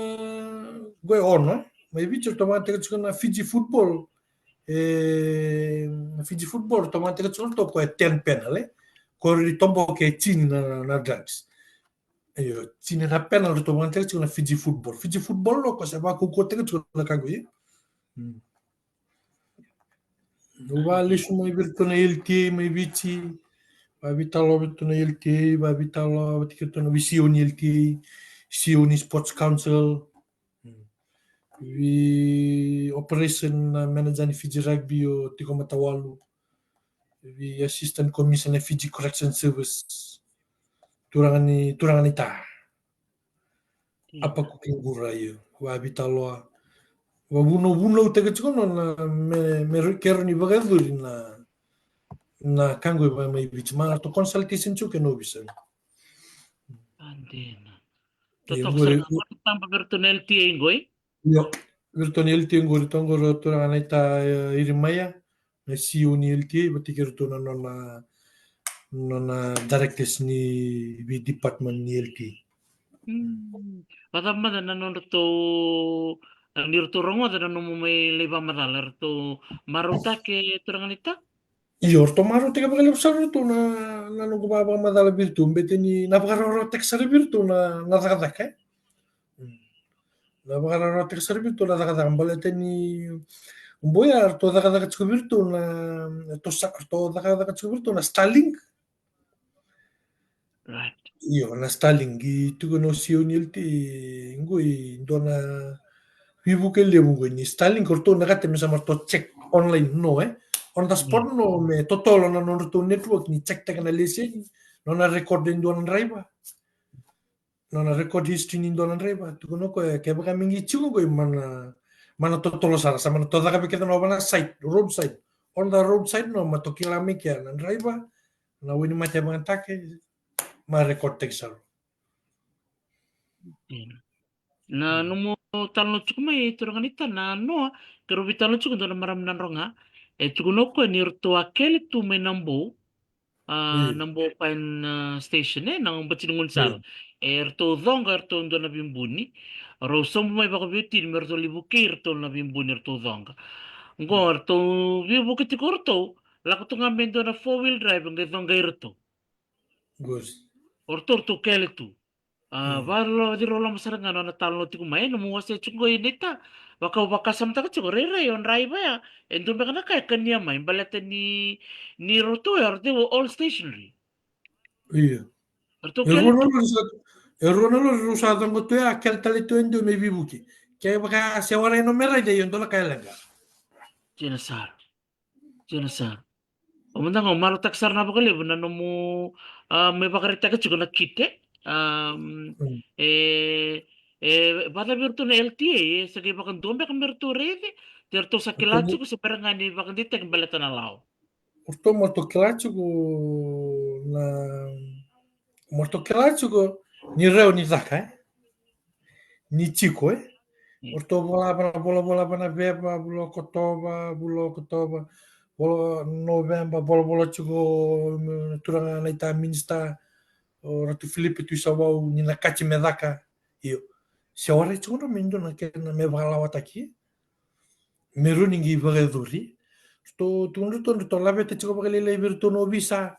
qo e ono. Mai Viti ratou vakayagataki tiko na Fiji football. E, na Fiji football ratou vakayagataki tiko ratou ko e ten panel, e. Ko ri tobo ke tini na, na drugs. Io, tini na panel ratou vakayagataka tiko na Fiji football. Fiji football lo ko se vakaukauataka tiko na ka qo, io. Au valesu mai vei ratou na L T A mai Viti. Vavitalo vei ratou na L T A, vavitalo vei ratou na vei C E O ni L T A, C E O ni Sports Council. Vei operation manager ni Fiji Rugby o Tiko Matawalu. Vei assistant commissioner Fiji Correction Service. Turaga ni, turaga ni ta. Apa ko kengura io. Vavitaloa. Vavunau, vunautaka tiko no na me, me kero ni vakacuri na, na ka qo mai Viti. Ma to consultation tiko ke na ovisa. Adina. Totoka sara na taba vei ratou na L T A qoi? Io, vei ratou na L T A qori, ratou qori o turaga na ita, e, Irimaia, na C E O ni L T A, vata kei ratou na nona, nona directors ni vei department ni L T A. Mm. Vacava mada na nodratou, ni ratou rogoca na nomu mai lai vakamacala, ratou marautaka, turaga naita? Io, ratou marautaka vakalevu sara ratou na, na noqu vakamacala vei ratou, bete ni na vakarawarawataka sara vei ratou na, na cakacaka, e. Na vakarawarawataka sara vei ratou na cakacaka, baleta ni boya ratou cakacaka tiko vei ratou na, ratou sa, ratou cakacaka tiko vei ratou na Starlink. Right. Io, na Starlink, e tukuna o C E O ni L T E, qo e dua na veivuke levu qo ni Starlink, o ratou na kata me sa mai ratou check online, no, e? On the spot, no, me totolo na nodratou network ni check taka na leseni, nona record e dua na driver. Nona record history ni dua na driver. Tukuna o koya, kevaka me qai tiko qo e mai na, mai na totolo sara, sa mai na totolo cake vei keda na ova na side, roadside. On the roadside, no, mai ratou kila mai kea na driver, na wainimate e vakayagataka, mai record taki sara. Na nomu talanoa tiko mai, turaga naita, na noa, keirau veitalanoa tiko dua na marama Nadroga. E tukuna o koya ni ratou a kele tu mai Nabou, a, Nabou Pine, a, Station, e, na bati ni gaunisala. E ratou coqa, e ratou dua na veibuni. Rau sobu mai vakaveiwatini me ratou lai vukei iratou na veibuni ratou coqa. Qo ratou veivuke tiko ratou, lako tu ga me dua na four wheel drive qai coqa iratou. O ratou, ratou kele tu. A, vakaloloma sara ga na nona talanoa tiko mai, e, nomu wasea tiko qo, e, naita. Vaka au vakasamataka tiko, rairai o draiva ya, e dua beka na ka e kania mai, baleta ni, ni ratou ya, ratou all stationary. Io. Ratou kele tu. E rua na lori rau sa coqa tu ya, kele tale tu e dua me veivuke. Kevaka se warai no me raica, io, dua na ka e leqa. Dina sara. Dina sara. O mada ga, au marautaka sara na vakalevu na nomu, a, me vakaraitaka tiko na kit, e. A, e, e vacava vei ratou na L T A, e se qai vakadua beka me ratou raici, de ratou sa kila tiko se bera ga ni vakadeitaki baleta na lawa. O ratou mai ratou kila tiko na, mai ratou kila tiko ni rawa ni caka, e? Ni tiko, e? O ratou volava na, volavola va na Veva, vula Okotova, vula Okotova, vula Noveba, volavola tiko, mm, turaga naita, minisita, o Ratu Filipe Tuisavau, ni na kati me caka. Io. Se warai tiko na me dua na kena me vakalawataki. Me rawa ni qai vakayacori. Ratou, tukuna ratou, ratou laveta tiko vakalailai vei ratou na ovisa.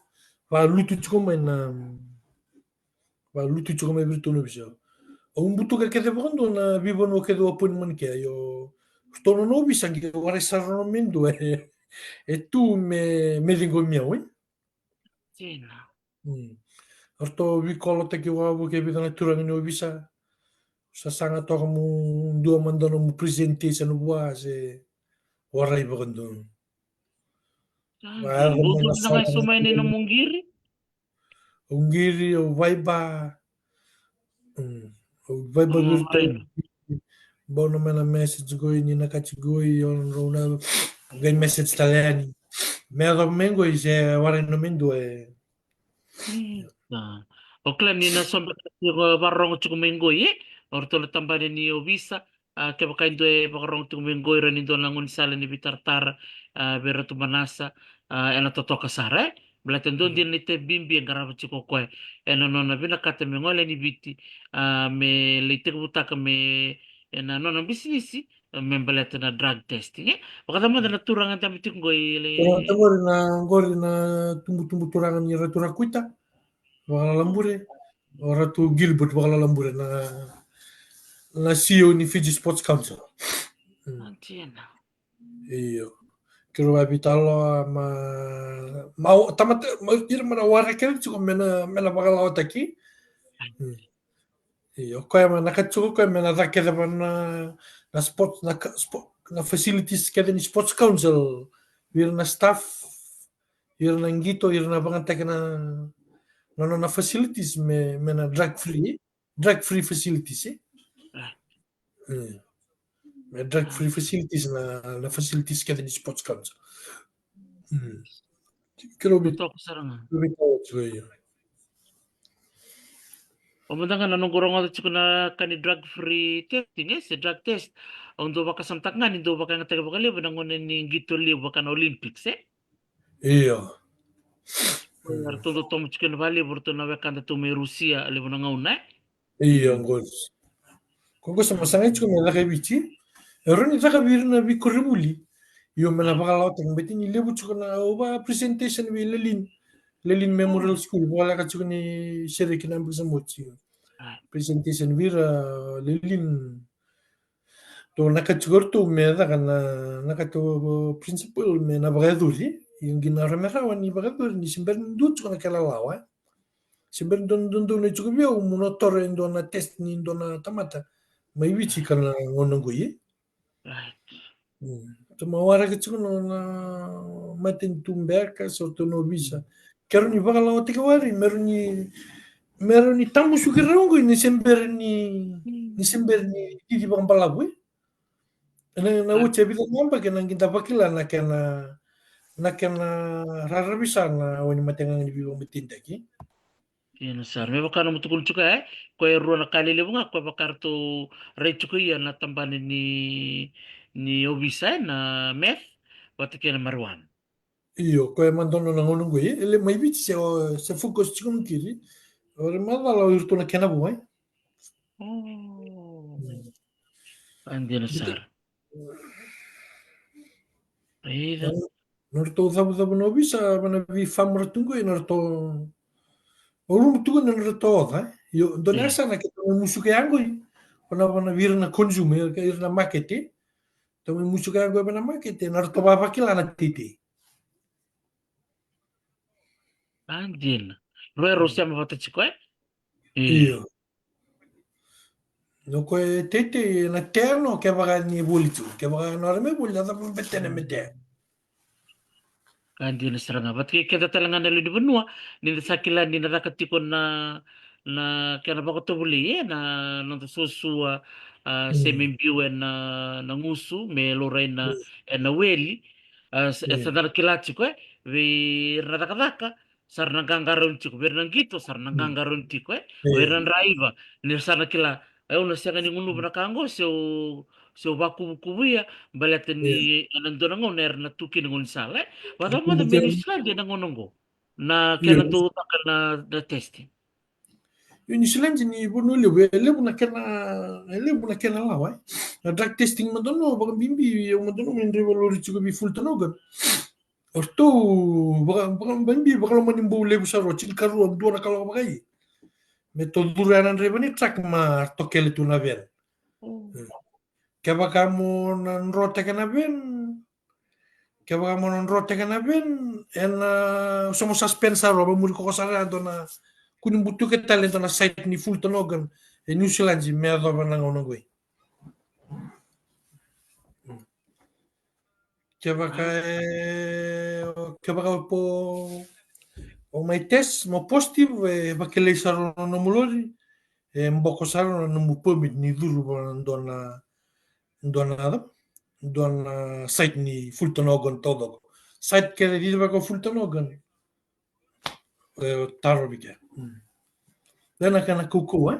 Valutu tiko mai na, valutu tiko mai vei ratou na ovisa. Au butuka kece vakadua na veivanua kece au appointment kea, io. Ratou na ovisa qai warai sara na me dua e, e tu me, me ciqomi au, e. Dina. Mm. Ratou veikolotaki wavoki e vica na turaga ni ovisa. Sasaga toka mo dua mada nomu presentation vua se warai vakadua. Sa dina. Bau tu na mai so mai nei nomu qiri? Au qiri, au vaiba. Mm. Au vaiba vei ratou. Bau na mai na message qoi, ni na kati qoi, o na drau na qai message tale yani. Me yacova me qoi se warai na me dua e. Mm. A. O kila ni na so beka tiko vakarorogo tiko mai qoi, e? O ratou na tabana ni ovisa, a, kevaka e dua e vakarorogo tiko mai qoi, rawa ni dua na gaunisala ni veitaratara, a, vei Ratu Manasa, a, ena totoka sara, e? Baleta dua dina na itavi bibi e qarava tiko o koya ena nona vinakata me gole yani Viti, a, me lai tekivutaka me, ena nona bisinisi, me baleta na drug testing, e? Vakacava mada na turaga dabe tiko qoi, e? Turaga qori na, qori na tubutubu turaga ni Ratu Rakuita Vakalalabure, o Ratu Gilbert Vakalalabure, na, na C E O ni Fiji Sports Council. Mm. A, dina. Io. Keirau a veitaloa, ma, ma, tamata, ma, ira ma na wara kece tiko me na, me na vakalawataki. Mm. Io, o koya ma na ka tiko o koya me na caka kece va na, na sports, na ka, spo-, na facilities kece ni Sports Council, vei ira na staff, ira na qito, ira na vakayagataki na, na, na, na facilities me, me na drug free, drug free facilities, e? A. Mm. Me drug free facilities na, na facilities kece ni Sports Council. Mm. Keirau vei-, toka sara ga. Keirau veitaloa tiko, io. O mada ga na noqu rogoca tiko na ka ni drug free testing, e, se drug test. Au dau vakasamataka ga ni dau vakayagataki vakalevu na gauna ni qito levu vaka na Olympics, e? Io. Eratou dau tomo tiko ena vakalevu, eratou na wekada tu mai Rusia, levu na gauna, e? Io, qori. Ko qo sa masaga tiko me caka e Viti. E rawa ni caka vei ira na veikoronivuli. Io, me na vakalawataki, baleta ni levu tiko na, au vaka presentation vei Lelean. Lelean Memorial School, vakaleka tiko ni sereki na bika sa moci. Presentation vei ira Lelean. Tou na ka tiko ratou me caka na, na ka tou principal me na vakayacori. Io, qai na rawa me rawa ni vakayacori ni se bera ni dua tiko na kena lawa, e. Se bera ni dua, dua, dua na tiko vei au, mo na toro e dua na test ni dua na tamata mai Viti ka na gauna qo, e. Right. Mm. Tou mai waraka tiko na, na matanitu beka, se ratou na ovisa. Ke rawa ni vakalawataki wale, me rawa ni, me rawa ni tamusuki rau qo, ni se bera ni, ni se bera ni cici vakabalavu, e. Na, na oti e vica na yabaki na qai da vakila na kena, na kena raravi sara na wai ni mataqali veivakamatenitaki. Io, na sara. Me vaka na mutukuni tiko, e? Koya e rua na ka lelevu ga, koya vaka ratou rai tiko ia na tabana ni, ni ovisa, e, na meth vata kei na marijuana. Io, koya e madonu na gauna qo, e? E le mai Viti se, se focus tiko na kiri. O ira macala o iratou na kena vua, e? Oh. Mm. A dina sara. Io. Na, na ratou cavucavu na ovisa, va na veifamu ratou qo, na ratou, o rumu tu qo na ratou oca, e? Io, dua na yasana ke tou mai musuka ya qo, e. Va na, va na vei ira na consumer, ira na market, e. Tou mai musuka ya qo va na market, e, na ratou vakila na teitei. A dina. Rau e rau sema vata tiko, e? Io. Io. O koya e teitei na teno, kevaka ni voli tu. Kevaka na rawa me voli, na cava me tena me tea. A dina sara ga. Vata kei keda tale ga na lewe ni vanua, ni da sa kila ni na caka tiko na, na kena vakatovolei, e, na noda suasua, a, se me biu ena, na gusu, me laurai na, ena weli. A, sa, sa da na kila tiko, e, vei ira na cakacaka, sa ra na qaqarauni tiko, vei ira na qito, sa ra na qaqarauni tiko, e. Vei ira na draiva, ni ra sa na kila, e, au na sega ni gunuva na ka qo, se au, se au vakuvukuvuya, baleta ni ena dua na gauna era na tu kina gaunisala, e. Vakacava mada mai Niusiladi ena gauna qo, na kena dau caka na, na testing? Io, Niusiladi ni vanua levu, e levu na kena, e levu na kena lawa, e. Na drug testing mada no, vakabibi, au mada no, me draiva lori tiko vei Fulton Hogan. O ratou, vaka, vaka, vakabibi, vakalomani bau levu sara, o tinikarua, dua na kaloko vakai. Me tou curu ya na draiva ni truck ma ratou kele tu na van. Mm. Kevaka mo na drotaka na van, kevaka mo na drotaka na van, ena, sa mo suspend sara, o vakamuri koko sara, e dua na, kua ni butuka tale e dua na site ni Fulton Hogan e Niusiladi me yacova na gauna qo. Kevaka e, kevaka po o mai test mo positive, e vakilai sara na nomu lori, e boko sara na nomu permit ni curu va na dua na, dua na, dua na site ni Fulton Hogan taucoko. Site kece e cici vaka o Fulton Hogan. E, taro vei kea. Mm. Ena kena kaukauwa, e?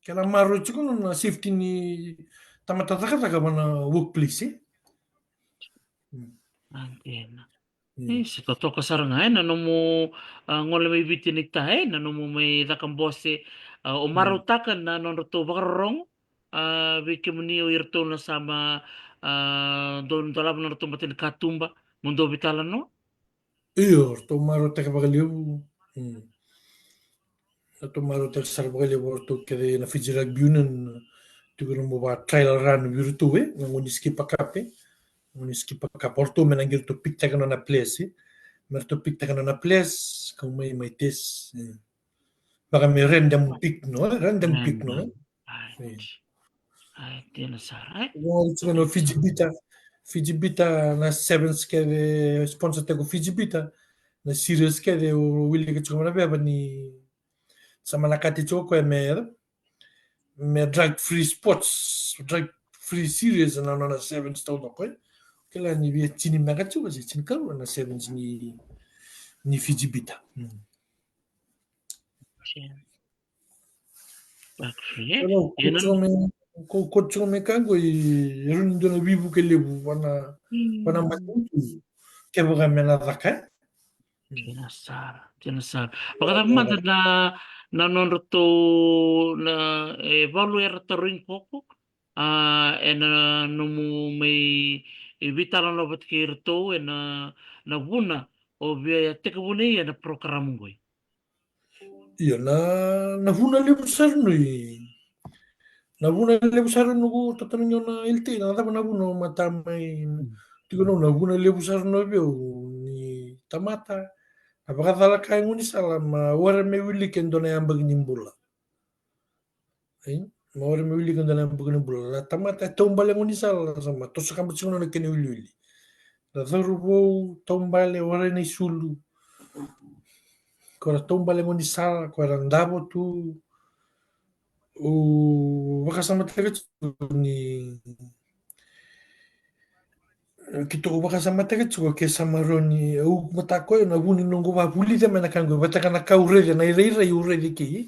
Kena maroroi tiko na safety ni tamata cakacaka va na workplace, e? Mm. A dina. Mm. E, sa totoka sara ga, e, na nomu, a, gole mai Viti ni ta, e, na nomu mai caka bose, a, o marautaka na nodratou vakarorogo, a, vei kemuni o iratou na sa ma, a, dau dolava na nodratou bata ni katuba, mo dou veitalanoa? Io, ratou marautaka vakalevu. Mm. Ratou marautaka sara vakalevu o ratou kece na Fiji Rugby Union, tiko na mo va trial run vei iratou, e, na gauna ni Skipper Cup, e. Na gauna ni Skipper Cup, o ratou me na qai ratou pick-taka nona place, e. Me ratou pick-taka nona place, kau mai, mai test, e. Vaka me random pick, no, e? Random pick, no, e? Right. Right. Ai, dina sara, e? Io, tiko na Fiji Bitter. Fiji Bitter na sevens kece, sponsor-taka o Fiji Bitter. Na series kece, au wilika tiko mai na veva ni sa mai na kati tiko o koya me, me drug free sports, drug free series na nona sevens taucoko, e? Kila ni via tini beka tiko, se tinikarua na sevens ni, ni Fiji Bitter. Mm. Io. Drug free, e? Io, na, ko, ko tiko mai ka qo, e rawa ni dua na veivuke levu va na, va na matanitu. Kevaka me na caka, e? Dina sara, dina sara. Vakacava mada na, na nodratou, na, e valu era tarogi koko, a, ena nomu mai, e, veitalanoa vata kei iratou, ena, na vuna o via tekivuna ena program qoi. Io, na, na vuna levu sara no i, na vuna levu sara noqu tatana ni o na L T, na cava na vuna o mata mai, tiko no, na vuna levu sara no veu ni tamata, na vakacala ka e gaunisala, ma wara me wiliki e dua na yabaki ni bula. Ei, ma wara me wiliki e dua na yabaki ni bula. Na tamata e taubale gaunisala, sa ma toso kaba tiko na kena wiliwili. Na cauravou taubale, wara na isulu. Ko ra taubale gaunisala, ko ra davo tu. O vakasamataka tiko ni, keitou vakasamataka tiko ke sa marau ni, au mataka koya na vu ni noqu vavulica mai na ka qo, vata ka na ka au raica, na irairai au raica kei.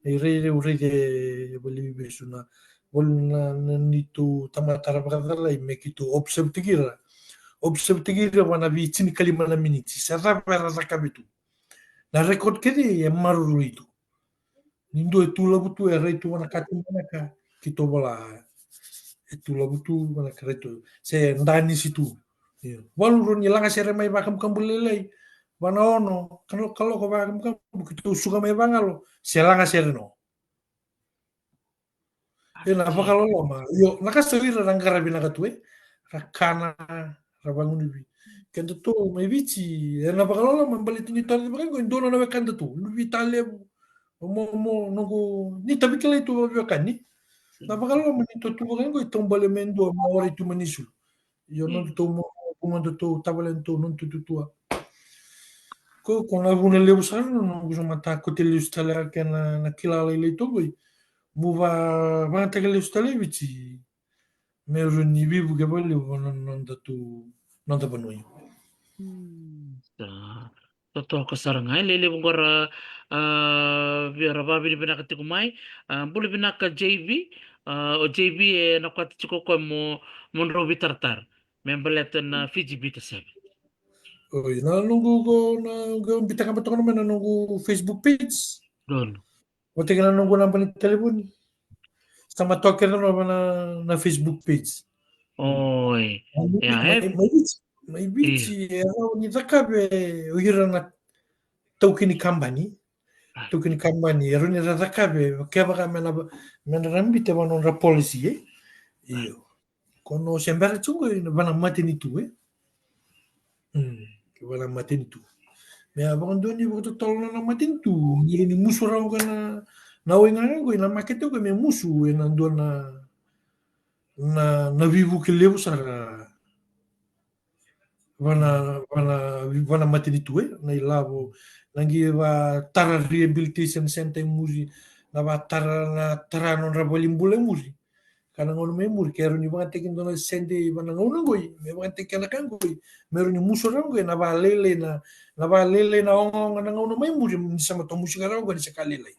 Na irairai au raica e vale ni veivesu na, valu na, na neitou tamata ra vakacalai me keitou observe-taki ira. Observe-taki ira va na veitinikalima na miniti. Se cava era cakava tu. Na record kece e maroroi tu. Ni dua e tu lavu tu, e rai tu vana ka tu vana ka, keitou vola, e tu lavu tu vana ka, rai tu. Se danisi tu. Io. Valu rau ni lagasere mai vakabukabula lailai. Vana ono, kalo-, kaloko vakabukabula, keitou suka mai vagalo. Se lagasere no. E na vakaloloma. Io, na ka sa ira ra qara vinaka tu, e. Ra kana, ra vagunuvi. Kedatou mai Viti, e na vakaloloma, baleta ni tara vaka qo, e dua na wekadatou, Luvita Levu. O mo, mo, noqu, ni tavi kilai tu vaveiwekani. Na vakaloloma ni tou tu vaka qo, e taubale me dua, ma warai tu mai ni sulu. Io, nodatou mo, mo, nodatou tavale, nodatou, nodatou tutua. Ko, ko na vuna levu sara, no, noqu sa mata kote lesu tale a kena, na kila lailai toqoi. Mo va, vagataki lesu tale Viti. Me rawa ni veivuke vakalevu na nodatou, noda vanua. Sa totoka sara ga, e lelevu qo ra, a, via ra vavinavinaka tiko mai. A, bula vinaka J V, a, o J V e na kwati tiko koya mo, mo drau veitaratara. Me baleta na Fiji Bitter Seven. Oi, na noqu qo, na qo bitaka batokona mai na noqu Facebook page. Donu. Vata kei na noqu naba ni talevoni. Sa ma toka kece nova na, na Facebook page. Oi. Mai, e, mai, mai Viti, mai Viti, e rawa ni cakave o ira na taukei ni kabani. Taukei ni kabani, e rawa ni ra cakave, kevaka me na, me na rabita va nodra policy, e? Io. Ko no se bera tiko qo, e na va na matanitu, e? Mm, ke va na matanitu. Me a vakadua ni vakatotolo na, na matanitu, me rawa ni musu rawa ga na, na wai gaga qo, e na makete qo, me musu, e na dua na, na, na veivuke levu sara. Va na, va na, va na matanitu, e, na ilavo, na qai va tara rehabilitation center e muri, na va tara, na tara nodra valenibula e muri. Ka na gauna mai muri, ke rawa ni vagataki dua na sede, va na gauna qoi, me vagataki kena ka qoi, me rawa ni musu rawa qoi, na va lailai na, na va lailai na ogaoga na gauna mai muri, ni sa matou musika rawa qoi, ni sa ka lailai.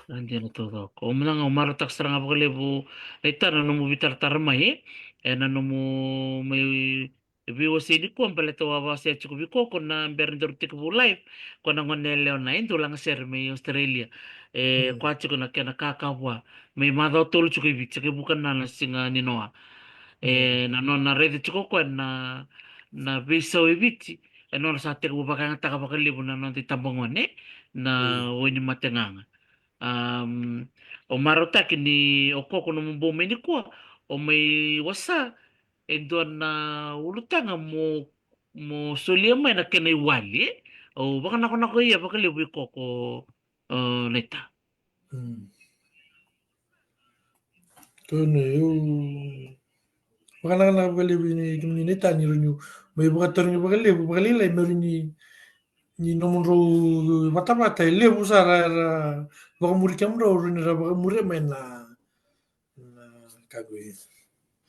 A dina taucoko. O mada ga, au marautaka sara ga vakalevu, Naita, na nomu veitaratara mai, e, e na nomu mai veiwasei nikua, baleta au a wasea tiko vei koko na bera ni daru tekivu live, ko na gone yalewa na e dau lagasere mai Australia. E, koya tiko na kena kaka vua. Mai macawa tolu tiko i Viti, sa qai vuka na, na siga ni noa. E, na nona raica tiko koya na, na veisau e Viti. E nona sa tekivu vakayagataka vakalevu na noda itabagone, na wainimate gaga. Am, au marautaki ni o koko nomu bau mai nikua, o mai wasa e dua na ulutaga mo, mo solia mai na kena iwali, e? Au vakanakonako ia vakalevu i koko, o, Naita. Mm. Kau na, au vakanakanaka vakalevu ni kemuni Naita ni rawa ni mai vakatarogi vakalevu, vakalailai me rawa ni, ni nomudrau vatavata e levu sara era vakamuri kemudrau, rawa ni ra vakamuri mai na, na ka qo.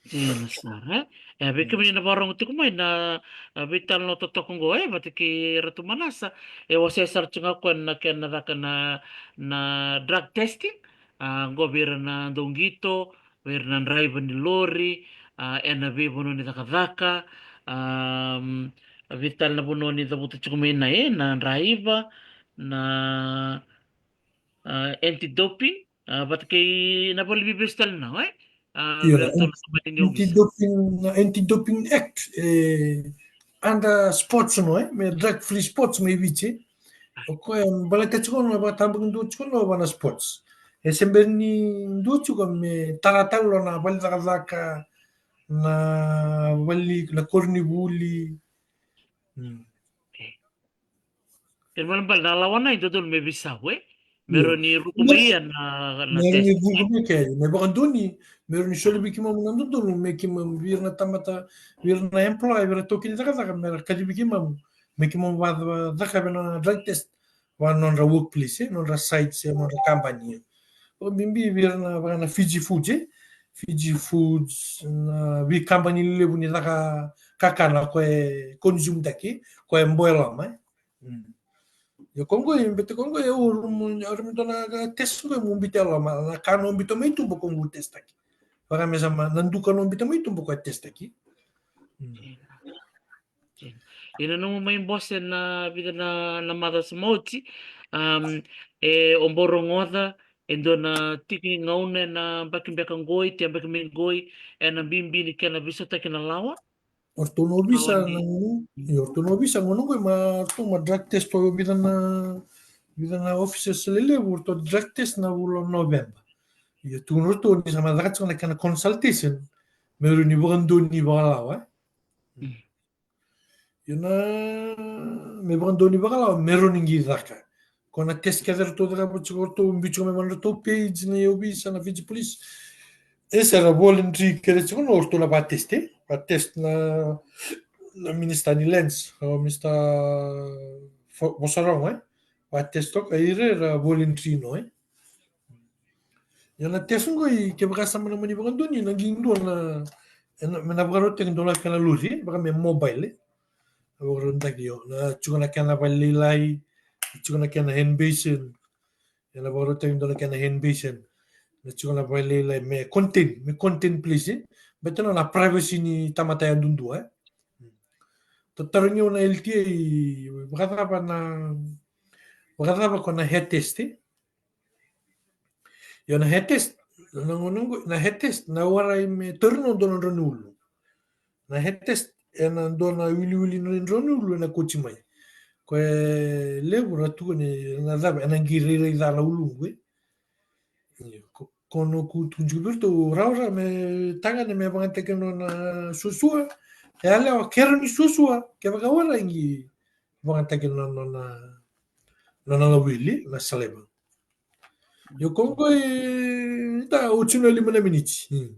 Dina sara, e? E, vei kemuni na vakarorogo tiko mai na, a, veitalanoa totoka qo, e, vata kei Ratu Manasa, e wasea sara tiko ga o koya na kena caka na, na drug testing, a, qo vei ira na dauqito, vei ira na draiva ni lori, a, e na veivanua ni cakacaka, a, Vica tale na vanua ni cavuta tiko mai na, e, na draiva, na, a, anti-doping, a, vata kei na vale ni veivesu tale na, e? A, Io, vei ratou na anti-, kabani ni ovisa. Anti-doping, na Anti-Doping Act, e, under sports no, e? Me drug free sports mai Viti. O koya, baleta tiko na vakatabakidua tiko na vana sports. E se bera ni dua tiko me tara tale lo na vale cakacaka, na vale, na koronivuli. Mm. E. Kena ibalebale na lawa na e dodonu me veisau, e? Me rawa ni ruku mai ia na, na test. Me rawa ni ruku mai kea, me vakadua ni, me rawa ni soli vei keimami na dodonu, me keimami vei ira na tamata, vei ira na employer, vei ira taukei ni cakacaka, me ra kacivi keimami, me keimami vacakava na drug test. Va nodra workplace, e, nodra sites, e, nodra kabani, e. Vakabibi vei ira na, vaka na Fiji Foods, e. Fiji Foods, na veikabani lelevu ni caka kakana ko e consume taki, ko e boil-taka, e. Mm. Io ko qo, e bete ko qo, e, o rumu, o rumu dua na ka test qo, e mo bita e loma, na ka na o bita mai tuba ko qo test taki. Vaka me sa ma, na duka na o bita mai tuba ko e test taki. Mm. Io. Io, na nomu mai bose na vica na, na macawa sa oti, am, e, o bau rogoca e dua na tiki ni gauna ena yabaki beka qoi, te yabaki mai qoi, ena bibi ni kena veisautaki na lawa. O ratou na ovisa na gauna, io, o ratou na ovisa gauna qoi, ma ratou ma drug test o vica na, vica na officers lelevu, o ratou drug test na vula o Noveba. Io, tukuna o ratou ni sa mai caka tiko na kena consultation me rawa ni vakadonui vakalawa, e. Mm. Io na, me vakadonui vakalawa me rawa ni qai caka. Ko na test kece ratou cakava tiko, ratou biu tiko mai vua na nodratou page na ovisa na Fiji Police. E sa ra voluntary kece tiko na o ratou na vatest, e. Vatest na, na Minister ni Lands, o Mister Vo-, Vosarogo, e. Vatest toka, ira era voluntary no, e. Ia na test qoi, kevaka sa mana mani vakadonui, na qai dua na, ena, me na vakarautaki dua na kena lori, vaka me mobile, e. Na vakarautaki, io, na tiko na kena valelailai, tiko na kena hand basin, ena vakarautaki dua na kena hand basin, na tiko na valelailai, me contain, me contain place, e. Baleta na privacy ni tamata yadudua, e. Tatarogi au na L T A, vakacava na, vakacava ko na hair test, e. Io na hair test, na gauna qo, na hair test, na warai me tauri na dua na drau ni ulu. Na hair test, ena dua na wiliwili na drau ni ulu, ena kauti mai. Ko e levu ra tukuni, na cava, ena qai rairai ca na ulu qo, e. Io, ko, ko noqu tukuni tiko vei ratou, rawa, rawa, me tagane, me vakayagataki na nona suasua. E yalewa, ke rawa ni suasua, kevaka warai qai vakayagataki na nona, nona lawili, na saliva. Io ko qo e, da, oti na lima na miniti. Hmm.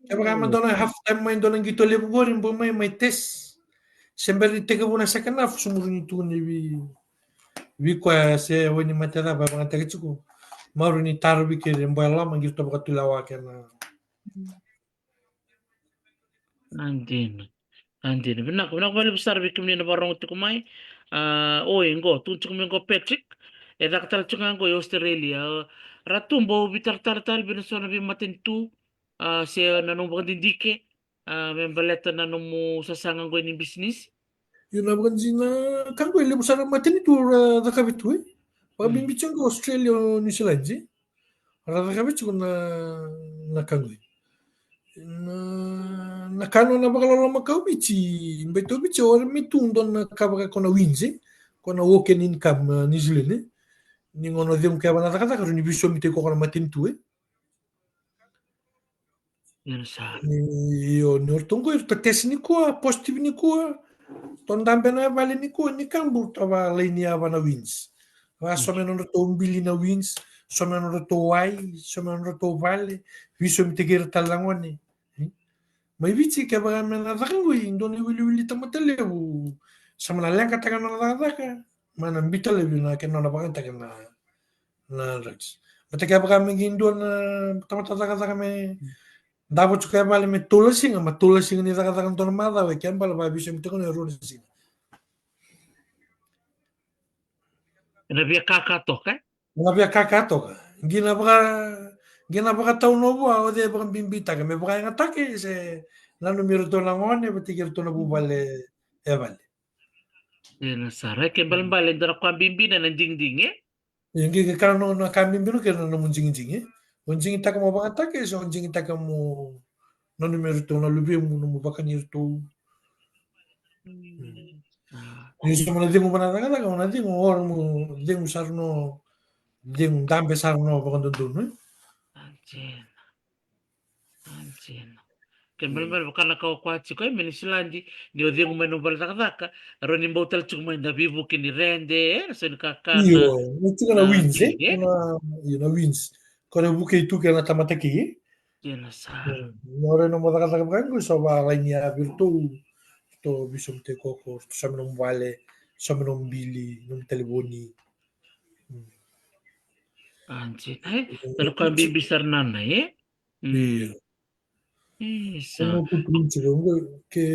Kevaka me dua na half time mai, dua na qito levu qori, bau mai, mai test. Se bera ni tekivu na second half, sa muri ni tukuni vei, vei koya se wainimate cava e vakayagataki tiko. Mauri ni tarovi keri e bau e loma, qito vakatulewa kena. Na dina. Na dina. Vinaka, vinaka vakalevu sara vei kemuni na vakarorogo tiko mai. A, oi, qo, tu tiko mai qo Patrick. E caka tale tiko ga qo i Australia. A, Ratu, bau veitaratara tale vei na so na veimatanitu, a, se na nomu vakadidike, a, me baleta na nomu sasaga qo ni bisinisi. Io na vakadina, ka qo e levu sara matanitu ra cakavi tu, e. Vakabibi tiko qo Australia, o New Zealand, e. Ra cakavi tiko na, na ka qo. Na, na ka nona vakaloloma ka o Viti, baleta o Viti, o ira me tu dua na ka vaka ko na wins, e. Ko na walk-in income, a, New Zealand, e. Ni gauna o cegu keva na cakacaka, rawa ni veisaumi tiko ko na matanitu, e. Io, ni o ratou qo, ratou test nikua, positive nikua. Ratou dabe na vale nikua, ni ka bau ratou vakalaini yava na wins. Vaka saumi na nodratou bili na wins, saumi na nodratou wai, saumi na nodratou vale, veisaumi tiko ira tale na gone. Mai Viti kevaka me na caka qo, dua na iwiliwili tamata levu. Sa mai na leqataka na nona cakacaka, mai na biuta laivi na kena nona vakayagataka na na drugs. Baleta kevaka me qai dua na tamata cakacaka me davo tiko e vale me tolu na siga, me tolu na siga ni cakacaka dua na macawa, e kena ibalebale vakabibi tiko na rua na siga. Ena via kaka toka, e? Ena via kaka toka. Qai na vaka, qai na vakatau na vua, o cei e vakabibitaka, me vakayagataki se nanumi iratou na gone vata kei iratou na vuvale e vale. Dina sara, e ke balebale dua na ka bibi na, na digidigi, e? Ia, qai ka na, na ka bibi na kena nomu digidigi, e? O digitaka mo vakayagataka, e sa o digitaka mo nanumi iratou na luvemu, nomu vakani iratou. Mm. Mm. Ah. Ni sa mo na cegu vua na cakacaka, o na cegu, o na mo cegu sara no, cegu dabe sara no vakadodonu, e? Ah, dina. Ah, dina. Ke balebale vaka na ka o koya tiko, e, me ni siladi, ni o cegu mai na vale cakacaka, rawa ni bau tale tiko mai na veivuke ni rede, e, na sau ni kakana. Io, ni tiko na wins, e? Na, io, na wins. Ko na vukei tu kei na tamata kei, e? Dina sara. Mm. Ni o rai nomu cakacaka vaka qo, so va laini ya vei iratou, iratou veisaumi tiko, iratou saumi nomu vale, saumi nomu bili, nomu talevoni. Mm. Ah, dina, e? Mm. Tale ka bibi sara na, e? Mm. Io. Isa. Au na tukuna tiko qo, ke,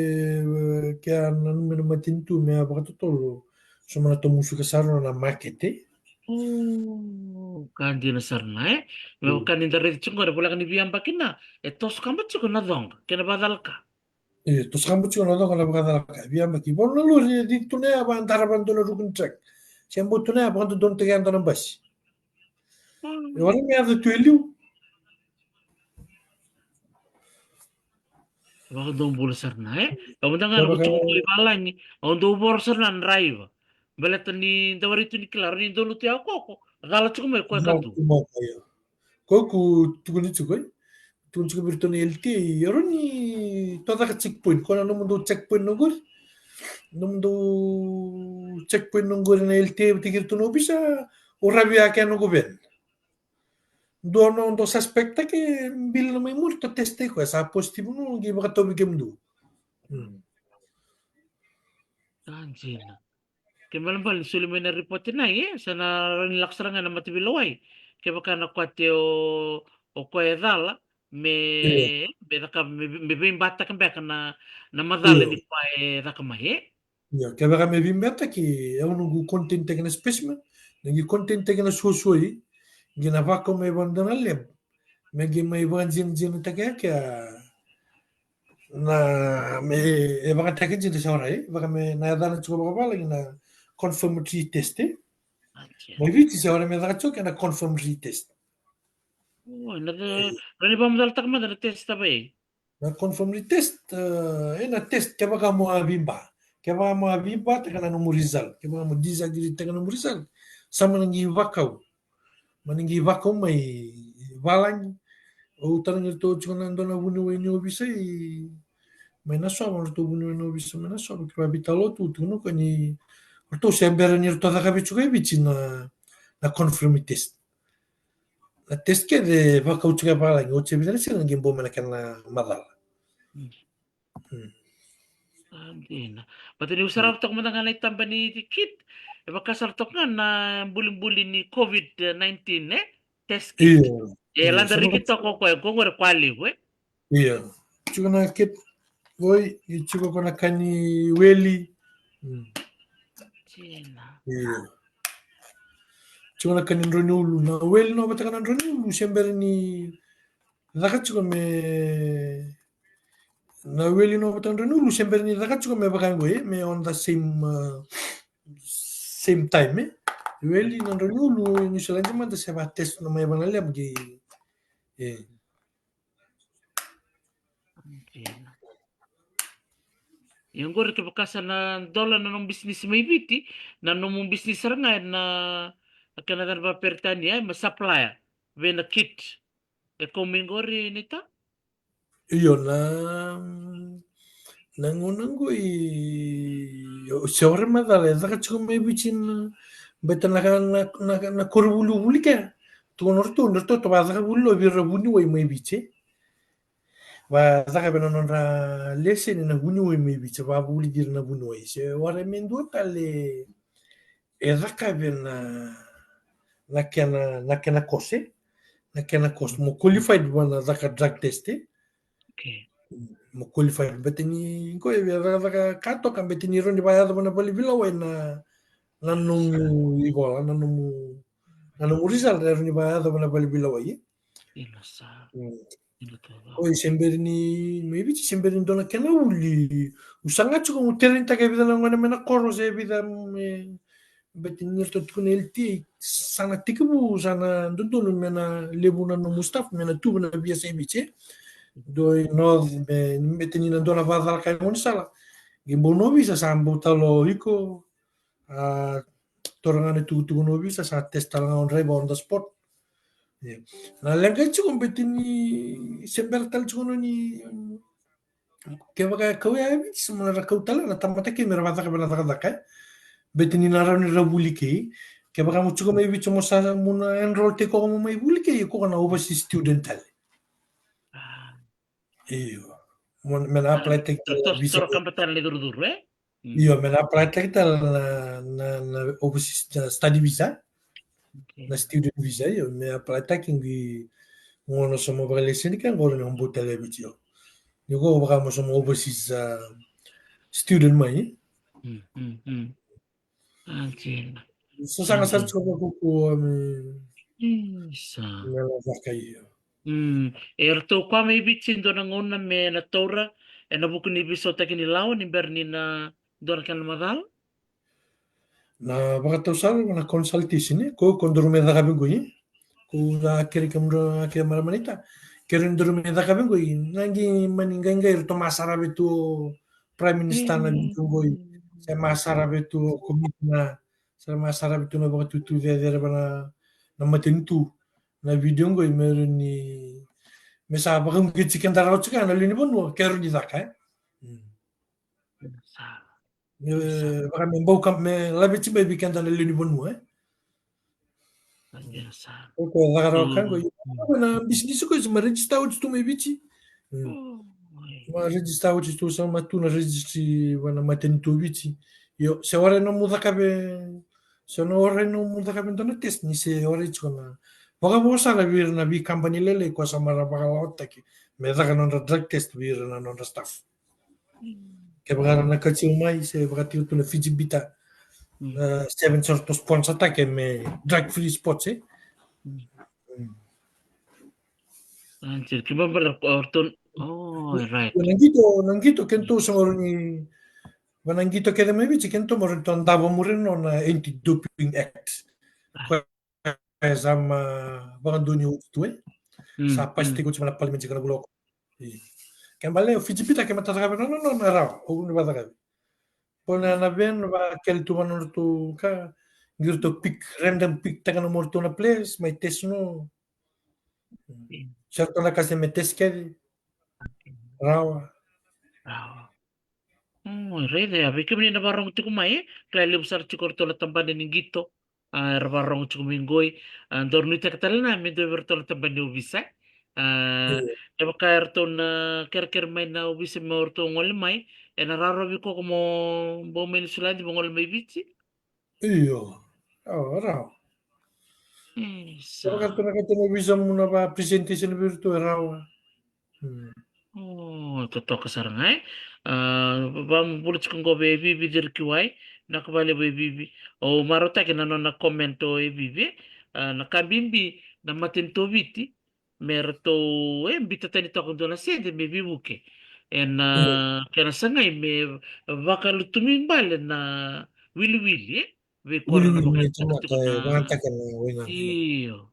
ke a nanumi na matanitu me a vakatotolo, so mo na tomusuka sara na makete. O, ka dina sara na, e? Me vaka ni da raica tiko qo, na voleka ni veiyabaki na, e toso kaba tiko na coqa kei na vakacalaka. E toso kaba tiko na coqa, na vakacalaka. Veiyabaki, vanua lori e cici tu na ya, vakadara vakadua na ruku ni track. Se bau tu na ya, vakadodonutaki ya dua na basi. Mm. E, o ira me yaco tu e liu. Vakadua bula sara na, e? Au mada ga na, vaka, vutugu i valagi, au dau voro sara na draiva. Baleta ni da warai tu ni kila, rawa ni donu tu ya o koya, cala tiko mai o koya ka tu. Cala tu mai o koya. Koya au tukuna tiko, e? Tukuna tiko vei iratou na L T A, e rawa ni tou caka checkpoint, ko na nomudou checkpoint na qori. Nomudou checkpoint na qori na L T A, vata kei iratou na ovisa, o ravi ya kei na qo veni. Dua na noda suspect-taki, bili na mai muri, tou test-taki koya, sa positive, no qai vakatauvi kemudou. Hmm. Ah, dina. Ke balebale ni soli mai na ripoti na, e, sa na rawa ni lako sara ga na mataveilewai. Kevaka na koya te o, o koya e cala, me, io, me caka, me, me veibataki beka na, na macala, io, ni koya e caka mai, e? Io, kevaka me veibataki, e, au na qai contain-taki na specimen, na qai contain-taki na suasua, qai na vakau mai vua na lab. Me qai mai vakadinadinataki ya kea na, me, e vakataki dina se o rai, vaka me na yacana tiko vakavalagi na confirmatory test, e? Mai Viti se o rai me caka tiko kea na confirmatory test. O, na, e, rawa ni vakamacalataka mada na test tavai? Na confirmatory test, e, e na test kevaka mo a veiba. Kevaka mo a veibataka na nomu result. Kevaka mo disagree-taka na nomu result, sa mo na qai vakau. Mo na qai vakau mai valagi. Au tarogi iratou tiko na dua na vuniwai ni ovisa i, mai Nasova, ratou vuniwai ni ovisa mai Nasova, kei vavitalotu, tukuna o koya ni ratou se bera ni ratou cakavi tiko e Viti na, na confirmatory test. Na test kece vakau tiko e valagi, oti e vica na siga na qai bau mai na kena macala. Mm. Mm. A, dina. Baleta niu sarava toka mada ga na itaba ni kit, e vaka sara toka ga na bulibuli ni COVID nineteen, e? Test kit. Io. E, io, lada riki toka o koya, qo qori koya levu, e? Io. Tiko na kit qori, e tiko ko na ka ni weli. Mm. Dina. Io. Tiko na ka ni drau ni ulu, na weli na vata ga na drau ni ulu, se bera ni caka tiko me, na weli na vata na drau ni ulu, se bera ni caka tiko me vaka qo, e, me on the same, uh, same time, e. Weli na drau ni ulu, New Zealand mada se va test na mai vana lab qai, e. Dina. Ia qori kevaka sa na dola na nomu bisinisi mai Viti, na nomu bisinisi sara ga ena, na kena yacana vakaperitania, e, me supplier vei na kit. E kau mai qori, Nita? Io, na, na gauna qo i, o, se o rai macala e caka tiko mai Viti na, baleta na, na, na, na koronivuli kea. Tukuna o ratou, o ratou, ratou vacaka vuli lo vei ira vuniwai mai Viti. Vacaka vei na nodra leseni na vuniwai mai Viti, vavulici ira na vuniwai. Se o rai me dua tale e caka vei na, na kena, na kena course, na kena course mo qualified vua na caka drug test, e? Okay. Mo qualified, baleta ni qo e via cakacaka ka toka, baleta ni rawa ni vayacova na vale ni veilewai na, na nomu ivola, na nomu, na nomu result, e rawa ni vayacova na vale ni veilewai, e? Io sa. Mm. Io sa. Oi, se bera ni, mai Viti se bera ni dua na kena ulu, Au saga tiko meu train taka e vica na gone mai na koro se vica me, baleta ni ratou tiko na L T A, sa na tekivu, sa na dodonu me na levu na nomu staff me na tu me na V S A Viti. Dua i North me, baleta ni na dua na vakacalaka e gaunisala. Qai bau na ovisa sa bau talo iko, a, taura ga na itukutuku na ovisa, sa test tale ga o draiva on the spot. Ia. Na leqa tiko baleta ni se bera tale tiko na ni, kevaka e kau ya e Viti, se mo na ra kau tale na tamata kei me ra vakacakava na cakacaka, e. Baleta ni na rawa ni ra vuli kei. Kevaka mo tiko mai Viti mo sa mo na enroll tiko mo mai vuli kei, ko na overseas student tale. Ah. Io. Mo, me na apply taki tale na visa. Toro kaba tale na icurucuru, e? Mm. Io, me na apply taki tale na, na, na overseas, na study visa. Okay. Na student visa, io, me apply taki qai gauna sa mo vakalesoni ka qori na bau tale e Viti, io. Ni ko vaka mo sa mo overseas, ah, student mai. Mm, mm, mm. Sa saga sara tiko vakaukauwa me, isa, me lavaka, io. Mm. E ratou koya mai Viti dua na gauna me na taura ena vuku ni veisautaki ni lawa ni bera ni na dua na kena macala? Na vakatau sara na consultation, e, ko, ko daru mai cakavi qoi. Ko a kerei kemudrau, a kerei maramanita. Kerei daru mai cakavi qoi. Na qai mani qaiqai ratou ma sarava tu o Prime Minister na vitu qoi. Se ma sarava tu o Commissioner. Se ma sarava tu na vakatutu cecere va na, na matanitu. Na video qoi me rawa ni, me sa vakauqeti keda rawa tiko na lewe ni vanua, ke rawa ni caka, e? Mm. Sa. Me, vaka me bau ka, me laveti mai vei keda na lewe ni vanua, e? Ia, sa. O koya caka rawa ka qo, mm, na bisinisi ko isi ma register oti tu mai Viti. Mm. Oh, oi. Ma register oti tu, sa ma tu na registry va na matanitu o Viti. Io, se warai nomu cakavi, se na warai nomu cakavi dua na test, ni se warai tiko na vakavo sara vei ira na veikabani lailai ko sa mara vakalawataki me caka nodra drug test vei ira na nodra staff. Kevaka era na kaciu mai, se vakatiko tu na Fiji Bitter, mm, na seven sort of sponsor taki me drug free sports, e? Mm. Mm. Anjir, kevaka bala o ratou, oh, right. Na qito, na qito, keitou sa qori ni, va na qito kece mai Viti, keitou qori tou davo muri na Anti-Doping Act. Ah. E sa ma vakadonui oti tu, e. Mm, sa pass tiko oti mai na parliament ena vula o Okotova. Io. Ke bale o Fiji Bitter ke me ta cakavi na nona, na rawa, o ni vakacakavi. Pona na ven vakele tu va na nodratou ka, qai ratou pick, random pick taka na nodratou na players, mai test no. Mm. Se ratou na ka se me test kece. Rawa. Rawa. Mm, raica ya, vei kemuni na vakarorogo tiko mai, e? Kila e levu sara tiko o ratou na tabana ni qito, a, era vakarorogo tiko mai qoi, a, daru nuitaka tale na me dua vei ratou na tabana ni ovisa, e? A, io. Kevaka e ratou na kerekere mai na ovisa me o ratou gole mai, ena rawa vei koko mo bau mai Niusiladi mo gole mai Viti? Io. Rawa, rawa. Isa. Kevaka ratou na kaitou na visa mo na va presentation vei iratou e rawa. Hmm. O, totoka sara ga, e. A, vavula tiko qo vei Vivi Cirikiwai, na ka valevu e Vivi. O marautaki na nona comment o e Vivi, e. A, na ka bibi, na matanitu o Viti, me ratou, e, biuta tani toka dua na sede me veivuke. Ena, mm, kena sagai me vakalutumi bale na wiliwili, e? Vei kora na, wiliwili ni tamata, e, vakayagataka na wai ga. Io.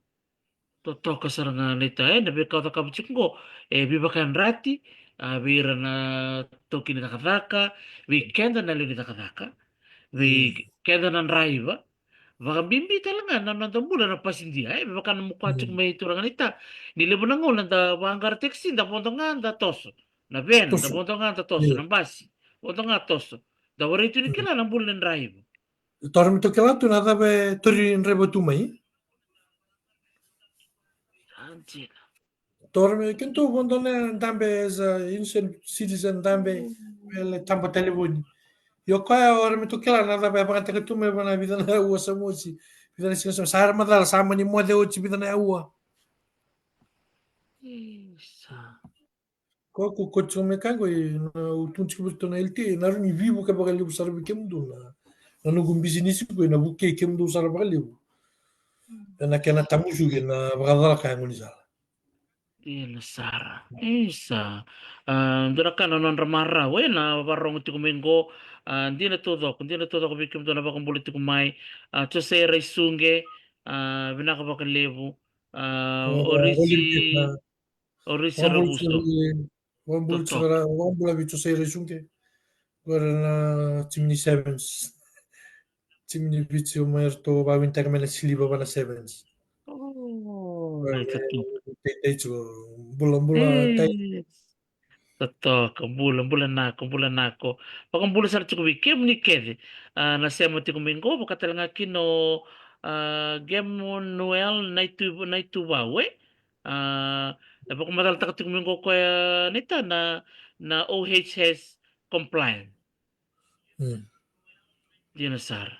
Totoka sara ga na ita, e, na veika o cakava tiko qo, e, veivakayadrati, a, vei ira na taukei ni cakacaka, vei keda na lewe ni cakacaka, vei, mm, keda na draiva, vakabibi tale ga na noda bula na pasidia, e, me vaka na mo kaya tiko, mm, mai turaga na ita. Ni levu na gauna da vaqara taxi, da vodo ga da toso. Na van, toso, da vodo ga da toso, io, na basi, vodo ga toso. Da warai tu ni, mm, kila na bula ni draiva. Taura me tou kila tu na cava e tauri draiva tu mai. Sa dina. Taura me keitou vodo na dabe as a innocent citizen dabe, mm, me lai taba talevoni. Io koya, taura me tou kila na cava e vakayagataka tu mai va na vica na aua sa mosi. Vica na siga sa, sa era macala, sa mani moce oti vica na aua. Isa. Ko, ko, ko tiko me ka qo, e, na, au tukuna tiko vei iratou na L T A, na rawa ni veivuke vakalevu sara vei kemudou na, na noqu bisinisi qo, e na vukei kemudou sara vakalevu. Mm. E na kena tamusuki na vakacalaka e gaunisala. Dina sara. Isa. A, dua na ka na nodra marau e na varogo tiko mai qo. A, dina taucoko, dina taucoko vei kemudou na vakabula tiko mai. A, Jose Raisuqe. A, vinaka vakalevu. A, o Risi, o Risi Ravuso. Vakabula tiko ra, vakabula vei Jose Raisuqe. Qo era na timi ni sevens. Timi ni Viti mai ratou vakawinitaka mai na siliva va na sevens. Taitai tiko. Bula, bula, tai. Totoka, bula, bula nako, bula nako. Vakabula sara tiko vei kemuni kece. A, na sema tiko mai qo, vaka tale ga kina o, a, Game Noel Naitu, Naituvau, e? A, e vakamacalataka tiko mai qo koya, Nita, na, na O H S compliant. Dina sara.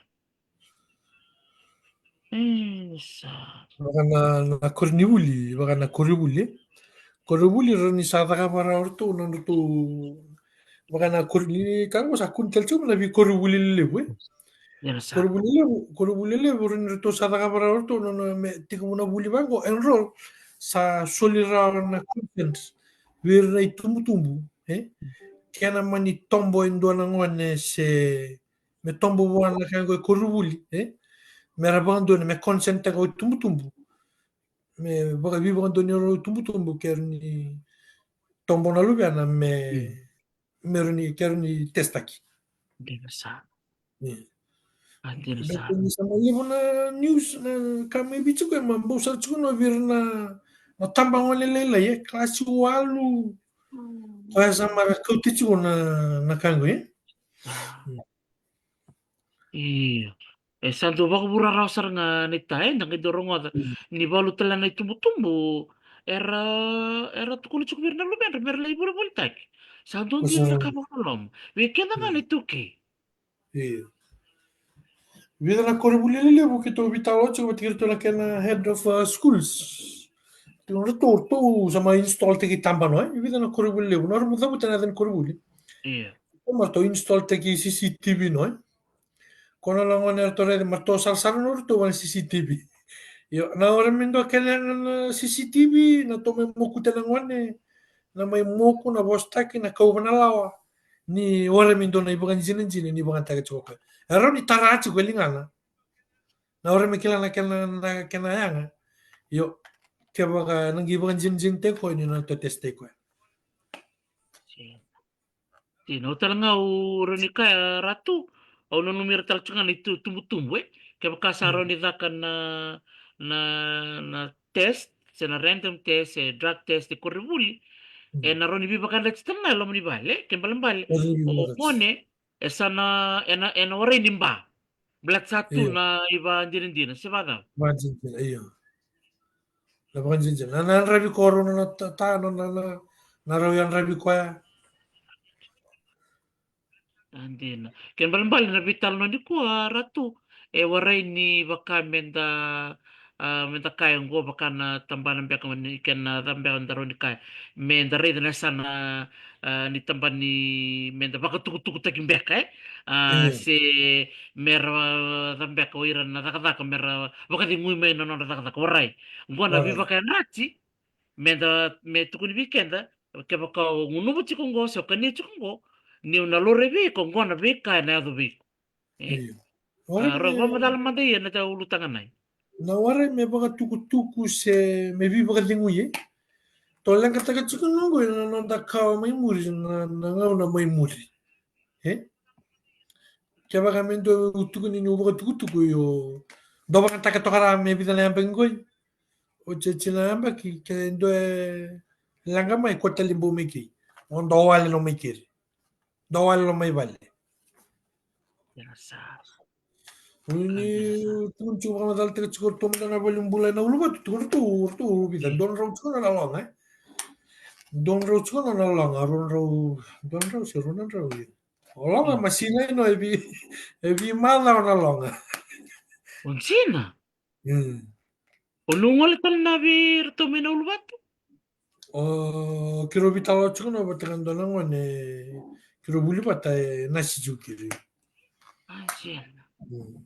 Isa. Vaka na, na koronivuli, vaka na koronivuli. Koronivuli rau ni sa cakava rawa ratou, na ratou, vaka na koronivuli, ka mo sa kuni tale tiko na vei koronivuli lelevu, e? Dina sara. Koronivuli lelevu, koronivuli lelevu rau ni ratou sa cakava rawa ratou, na, na me tiko na vuli vaqo, enroll, sa soli rawa na consent vei ira na itubutubu, e? Kena mani tobo e dua na gone se me tobo vua na ka qo e koronivuli, e? Me ra vakadua me consent taka o itubutubu. Me vaka, veivakadua ni rau itubutubu, ke rau ni tobo na luvena me, me rau ni, ke rau ni test taki. Dina sara. Ia. A, dina sara. Ni sa mai levu na news, na ka mai Viti qo, e ma bau sara tiko na vei ira na, na tabagone lailai, e, kalasi walu. Koya sa mara kauti tiko na, na ka qo, e? Io. E sa dau vakavura rawa sara ga, Nita, e, da qai dau rogoca ni valu tale na itubutubu era, era tukuna tiko vei ira na luvedra me ra lai volivolitaki. Sa dau dina na ka vakaloloma vei keda ga na iTaukei. Io. Vica na koronivuli lelevu keitou veitalanoa tiko vata kei iratou na kena head of, uh, schools. Ratou, ratou sa mai install taki tabana, e? Vica na koronivuli levu, na ratou cavuta na yaca ni koronivuli. Io. Ratou install taki C C T V, no, e? Ko na gone ratou raica, ratou sarasara na ratou vana C C T V. Io, na ora me dua kena na C C T V, na tou mai mokuta na gone, na mai moku, na vosataki, na kauva na lawa. Ni ora me dua na ivakadinadina ni vakayagataka tiko o koya. E rawa ni tara tiko e ligana. Na ora me kila na kena, na kena yaga. Io, kevaka na qai vakadinadinataki koya ni na totestaki koya. Dina, au tale ga au rawa ni kaya, Ratu, au nanumi ira tale tiko ga na itubutubu, e? Kevaka sa rawa ni caka na, na, na test, se na random test, se drug test e koronivuli, e na rawa ni veivakayadrati tale ga e loma ni vale, e? Ke balebale o gone e sa na, e na, e na warai ni ba. Baleta sa tu na ivakadinadina, se vakacava? Vakadinadina, io. Na vakadinadina. Na, na yadravi koya, na, na, ta, ta, na, na, na, na rau yadravi koya. A, dina. Kena balebale na veitalanoa nikua, Ratu, e warai ni vaka me da, a, me da kaya oqo vaka na tabana beka, ni kena cava beka da rawa ni kaya. Me da raica na yasana, a, ni tabana ni me da vakatukutukutaki beka, e? A, se me ra cava beka o ira na cakacaka, me ra vakacegui mai na nodra cakacaka, warai. Oqo na veivakayadrati, me da, me tukuni vei keda, kevaka o gunuva tiko oqo, se o kania tiko oqo, niu na laurai vei iko, oqo na veika ena yaco vei iko. E? Io. A, rau vakamacala mada ia na ta ulutaga nai. Na warai me vakatukutuku se me veivakacegui, e? Tou leqataka tiko na oqo ena noda kawa mai muri, na, na gauna mai muri. E? Kevaka me dua e tukuni niu vakatukutuku, io, dou vakayagataka toka rawa me vica na yabaki qoi. Oti, oti na yabaki, ke dua e leqa mai, kua tale bau mai kei. O dou wale loma i keri. Dou wale loma i vale. Dina sara. Ni tukuni tiko, vakamacalataka tiko ratou mada na valenibula ena uluvatu, tukuna ratou, ratou vica, dua na drau tiko na loga, e? Dua na drau tiko na loga, rua na drau, dua na drau se rua na drau, io. O loga ma sinai no e vei, e veimacawa na loga. O dina? Mm. O ni gole tale na vei iratou mai na uluvatu? O keirau veitalanoa tiko na vata ga dua na gone, keirau vuli vata e nasi tiko keirau. A, dina. Mm.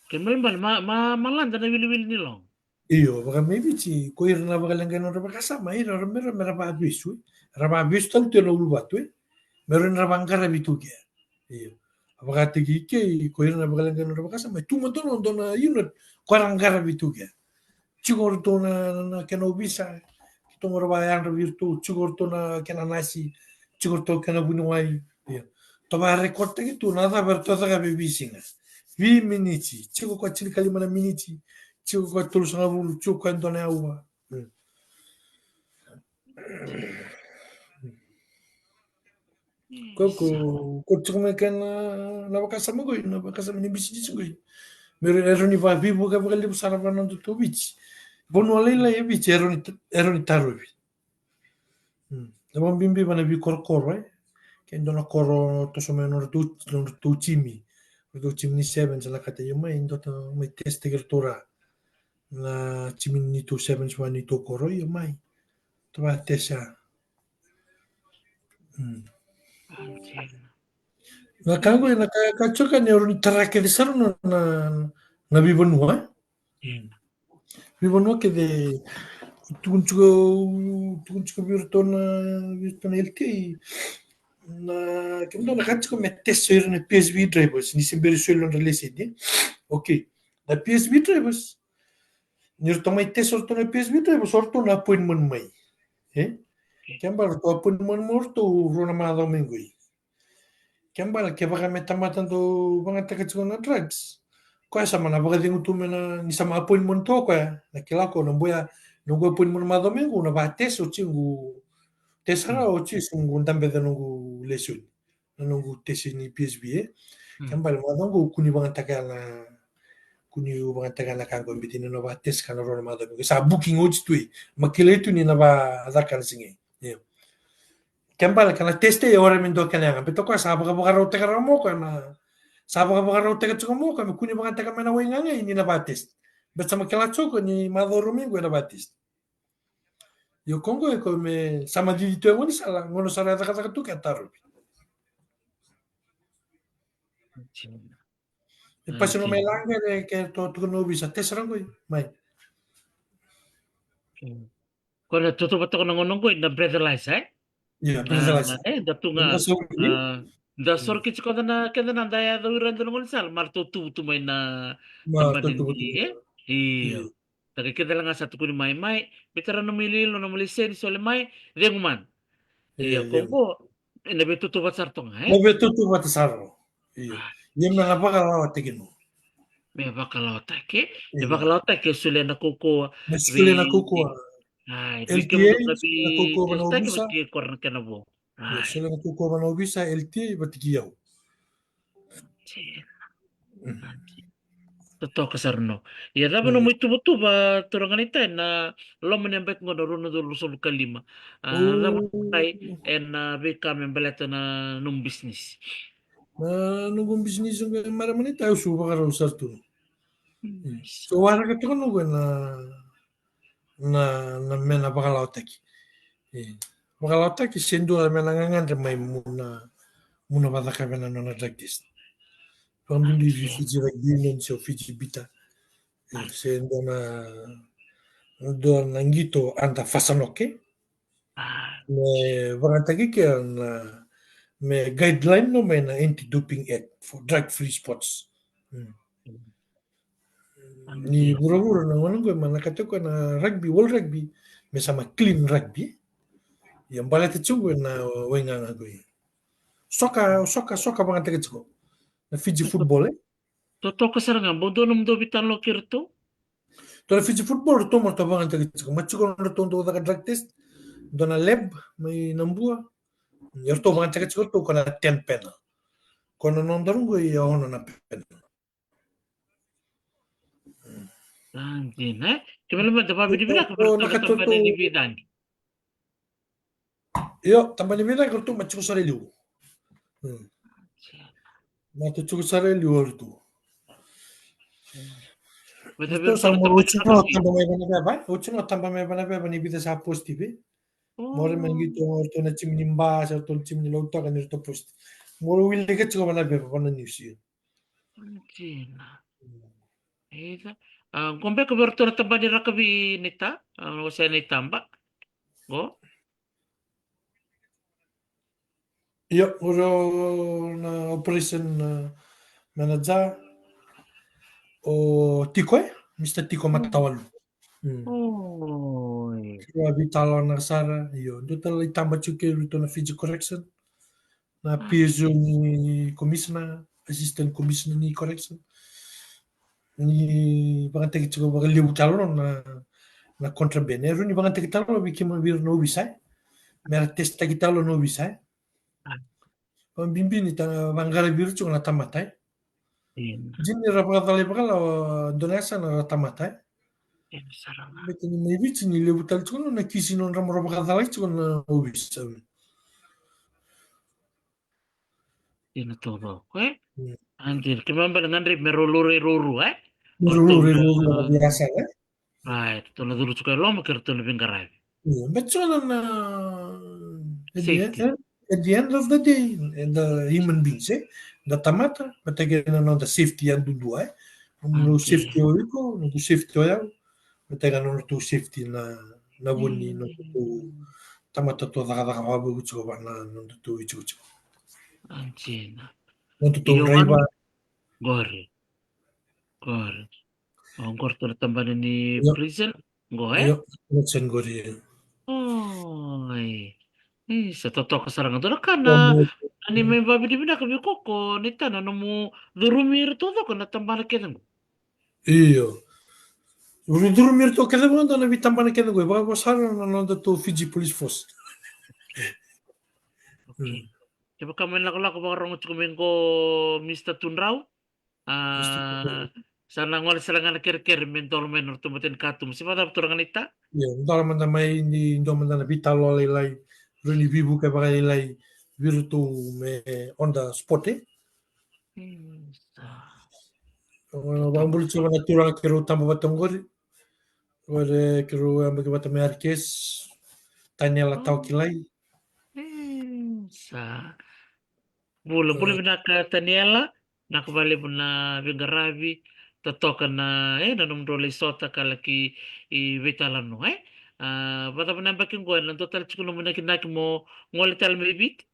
Kena balebale, ma, ma, malada na wiliwili ni loga. Io, vaka mai Viti, ko ira na vakaleqai nodra vakasama, ira ra mera mera vavesu, e. Ra vavesu tale tu ena uluvatu, e. Mera ni ra vaqaravi tu kea. Io. Vakataki kei, ko ira na vakaleqai nodra vakasama, e tu mada na dua na unit, ko ra qaravi tu kea. Tiko ratou na, na, na kena ovisa, ratou mera vayadra vei ratou, tiko ratou na kena nasi, tiko ratou kena vuniwai. Io. Tou varecord taki tu na cava eratou cakava e veisiga. Veiminiti, tiko ko tinikalima na miniti, tiko ko tolusagavulu, tiko ko dua na aua. Mm. Ko, ko, ko tiko mai kena, na vakasama qoi, na vakasama ni bisinisi qoi. Me ra, era ni vaveivuke vakalevu sara vua na nodatou Viti. Vanua lailai e Viti, era ni, era ni tarovi. Mm. Na vakabibi vua na veikorokoro, e. Ke dua na koro toso mai nodratou, nodratou timi. Nodratou timi ni sevens, na kata io mai, dua ta mai test taki ratou ra. Na timi ni tou sevens vua ni tou koro, io mai. Tou va test ya. Mm. Na ka qo, na ka, ka tiko ni rawa ni tara kece sara na, na, na veivanua, e? Mm. Veivanua kece, tukuni tiko, tukuni tiko vei iratou na, vei iratou na L T A. Na, kemudou na ka tiko me test o ira na P S V drivers, ni se bera ni soli nodra leseni, e? Okay. Na P S V drivers, ni ratou mai test o ratou na P S V drivers, o ratou na appointment mai. E? Okay. Kena ibalebale ratou appointment mai o ratou rua na macawa mai qoi. Kena ibalebale kevaka me tamata dau vakayagataka tiko na drugs, koya sa mai na vakacegu tu mai na, ni sa mai appointment tu o koya, na kila ko na boya, noqu appointment macawa mai qo, na va test oti qo, test sara oti se qo dabe ca noqu lesoni. Na noqu test ni P S V, e. Mm. Kena ibalebale macawa qo kua ni vakayagataka na, kua ni vakayagataka na ka qo, biuti ni na va test ka na rua na macawa mai qo. Sa booking oti tu, e. Mai kilai tu ni na va caka na siga, e. Io. Kena ibalebale ka na test e ora me dua kena yaga. Baleta o koya sa vakavakarautaka rawa mai o koya na, sa vakavakarautaka tiko mai o koya me kua ni vakayagataka mai na wai gaga ni na va test. Baleta sa mai kila tiko ni macawa rua mai qo ena va test. Io, ko qo e ko me sa mai cici tu e gaunisala, gauna sara e cakacaka tu ke tarovi. E pasi no mai laga e ke to tukuna ovisa, test sara qoi, mai. Ko na totovata toka na gauna qoi na breathalyzer, e? Io, breathalyzer. A, e, da tu ga, da soro kece tiko na, keda na da yaco ira e dua na gaunisala, maratou tuvu tu mai na, na bani, e? Io. Io. Taka kece la ga sa tukuni mai, mai, me tara nomu iloilo, nomu leseni, sole mai, cegu mana. Io, io. Ko qo, ena veitautauvata sara toka ga, e? Na veitautauvata sara. Io. Ia me na vakalawataki no. Me vakalawataki, e? Me vakalawataki, e solia na kaukauwa. Me solia na kaukauwa. Ai, L T A, solia na kaukauwa vei na ovisa. Ai. Ia, solia na kaukauwa vei na ovisa, L T A, vata kei au. Totoka sara no. Ia, cava nomu ituvatuva, turaga naita, ena loma ni yabaki qo na rua na udolu ruasagavulu ka lima? A, cava na ena veika me baleta na nomu bisinisi? Na noqu bisinisi qo, marama naita, au sa vakarau sara tu. So waraka toka noqu ena na, na me na vakalawataki. E, vakalawataki se dua me na gagadre mai mo na, mo na vacakava na nona drug test. Vakabibi vei Fiji Rugby Union se o Fiji Bita. E, se dua na, dua na qito under FASANOC. Me vakayagataki ke na, me guideline no mai na Anti-Doping Act for drug free sports. Ni vuravura na gauna qo e mai na ka tiko na rugby, world rugby, me sa mai clean rugby. Ia baleta tiko qo na waigaga qo. Soka, soka, soka vakayagataki tiko. Na Fiji football, e? Totoka sara ga, bau dua nomudou veitalanoa kei ratou? Dua na Fiji football, ratou mai ratou vakayagataki tiko. Mai tiko nodratou dau caka drug test. Dua na lab mai Nabua. Ia ratou vakayagataki tiko ratou ko na ten panel. Ko na nodaru qo e ono na panel. Sa dina, e? Kemuni mada vavinavinaka vei ratou na tabana ni veicagi. Io, tabana ni veicagi ratou mai tiko sara e liu. Mai tiko sara e liu o ratou. Ratou sa mai oti na taba mai Vanaveva, oti na taba mai Vanaveva ni vica sa positive. Mo ra mai qito o ratou na timi ni Ba, sa ratou na timi ni Lautoka ni ratou positive. Mo ra wilika tiko Vanaveva, vana news. Dina. Eda, A, qo beka vei ratou na tabana ni rakavi, Naita, a, na wasea Naita ba. Qo. Io, o rau na operation, a, manager, o Tiko, e? Mister Tiko Matawalu. Mm. Oi. Rau a veitalanoa sara, io. Dua tale itaba tiko kei ratou na Fiji Correction. Na P S O ni commissioner, assistant commissioner ni correction. Ni vakayagataki tiko vakalevu tale na, na contraband. E rau ni vakayagataki tale vei kemuni vei ira na ovisa, e. Mera test taki tale na ovisa, e. Vakabibi ni ta vaqara vei ira tiko na tamata, e. Io. Dina ni ra vakacalai vakalawa, dua na yasana ra tamata, e. Io, sara ga. Baleta ni mai Viti ni levu tale tiko na kisi nodra mo ra vakacalai tiko na ovisa. Dina taucoko, e? Mm. Anti, keimami bale gadrevi me rau laurai ruarua, e? Me rau laurai ruarua na yasana, e? Right, ratou na curu tiko e loma kei ratou na veiqaravi. Io, but so na, na, at the end, safety, eh, at the end of the day, e da human beings, e? Da tamata, baleta na noda safety yadudua, e? Nomu safety o iko, noqu safety o yau, baleta na nodratou safety na, na vu ni nodatou tamata tou cakacaka vakavuku tiko vua na nodatou itikotiko. Anti na. Nodatou draiva. Qori. Qori. O, qori tu na tabana ni prison. Qo, e? Io, prison qori. Oi. Isa, totoka sara ga. Dua na ka na, ni mai vakavinavinaka vei koko, Naita, na nomu curumi ira taucoko na tabana kece qo. Io. Curumi ira taucoko kece qo, na veitabana kece qo. E vakavosara na nodatou Fiji Police Force. Okay. Kevaka mai lakolako vakarogo tiko mai qo, Mister Tudrau. A, sa na gole sara ga na kerekere me dola mai na nodratou matai ni katuba. Se vakacava turaga Naita? Io, dola mada mai ni dua mada na veitalanoa lailai, rawa ni veivuke vakalailai vei iratou me on the spot, e? Mm, sa. Vakabula tiko na turaga keirau taba vata qori. Qori keirau yabaki vata mai Arkes, Taniela Taukilai. Mm, sa. Bula, bula vinaka Taniela, vinaka vakalevu na veiqaravi, totoka na, e, na nomudrau lai sota ka laki veitalanoa, e. A, vakacava na yabaki qo, e na dua tale tiko nomu inakinaki mo gole tale mai Viti?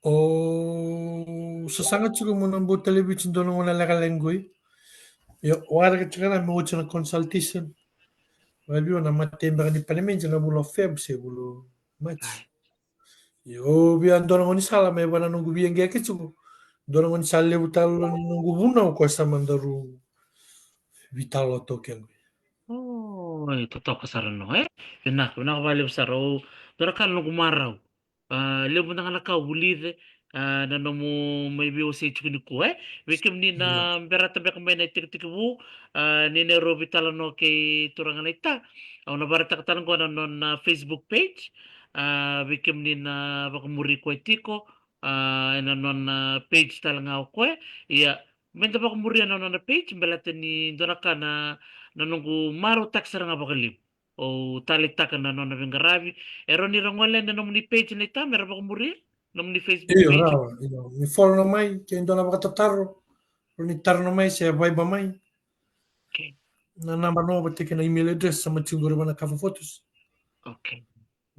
O sasaga tiko mo na bau tale Viti dua na gauna lekaleka qo. Io, waraka tiko na me oti na consultation. Vakabibi na matai beka ni parliament na vula o Feb se vula o March. Io, via dua na gaunisala me vaka na noqu via qai kece tiko. Dua na gaunisala levu tale ni noqu vunau ko sa madaru veitalanoa toka qo. Oi, totoka sara no, e? Vinaka, vinaka vakalevu sara. O, dua na ka na noqu marau. A, levu mada ga na ka au vulica, a, na nomu mai veiwasei tiko nikua, e? Vei kemuni na berata beka mai na itekitekivu, a, ni na rau veitalanoa kei turaga Naita. Au na vakaraitaka tale qo na nona Facebook page, a, vei kemuni na vakamuri koya tiko, a, ena nona page tale ga o koya. Ia, meda vakamuria na nona page, baleta ni dua na ka na, na noqu marautaki sara ga vakalevu. Au taleitaka na nona veiqaravi. E rawa ni ra gole ena nomuni page Naita, mera vakamuria nomuni Facebook page. Io, rawa, io. Ni follow no mai, ke dua na vakatataro, rawa ni taro no mai se Viber mai. Okay. Na naba no vata kei na email address sa mai tiko qori vua na cover photos. Okay.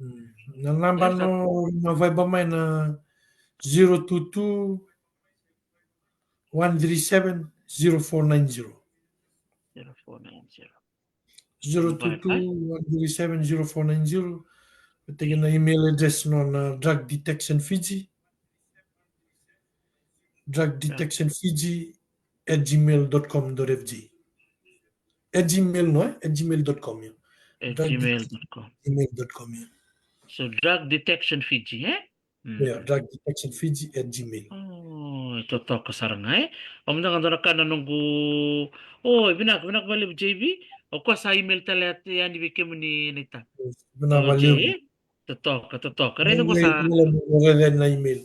Mm. Na naba no na Viber mai na zero two two, one three seven, zero four nine zero. Zero four nine zero. Zero two two, one three seven, zero four nine zero. Vata kei na email address no na Drug Detection Fiji. Drug Detection Fiji at gmail dot com dot F G. At gmail, no, e? At gmail dot com, io. At gmail dot com. Gmail dot com, io. So, Drug Detection Fiji, e? Mm. Io, Drug Detection Fiji at gmail. O, totoka sara ga, e? O mada ga dua na ka na noqu, o, vinaka, vinaka vakalevu J V. O koya sa email tale yani vei kemuni Naita. Vinaka vakalevu. Totoka, totoka. Raica qo sa. Na email.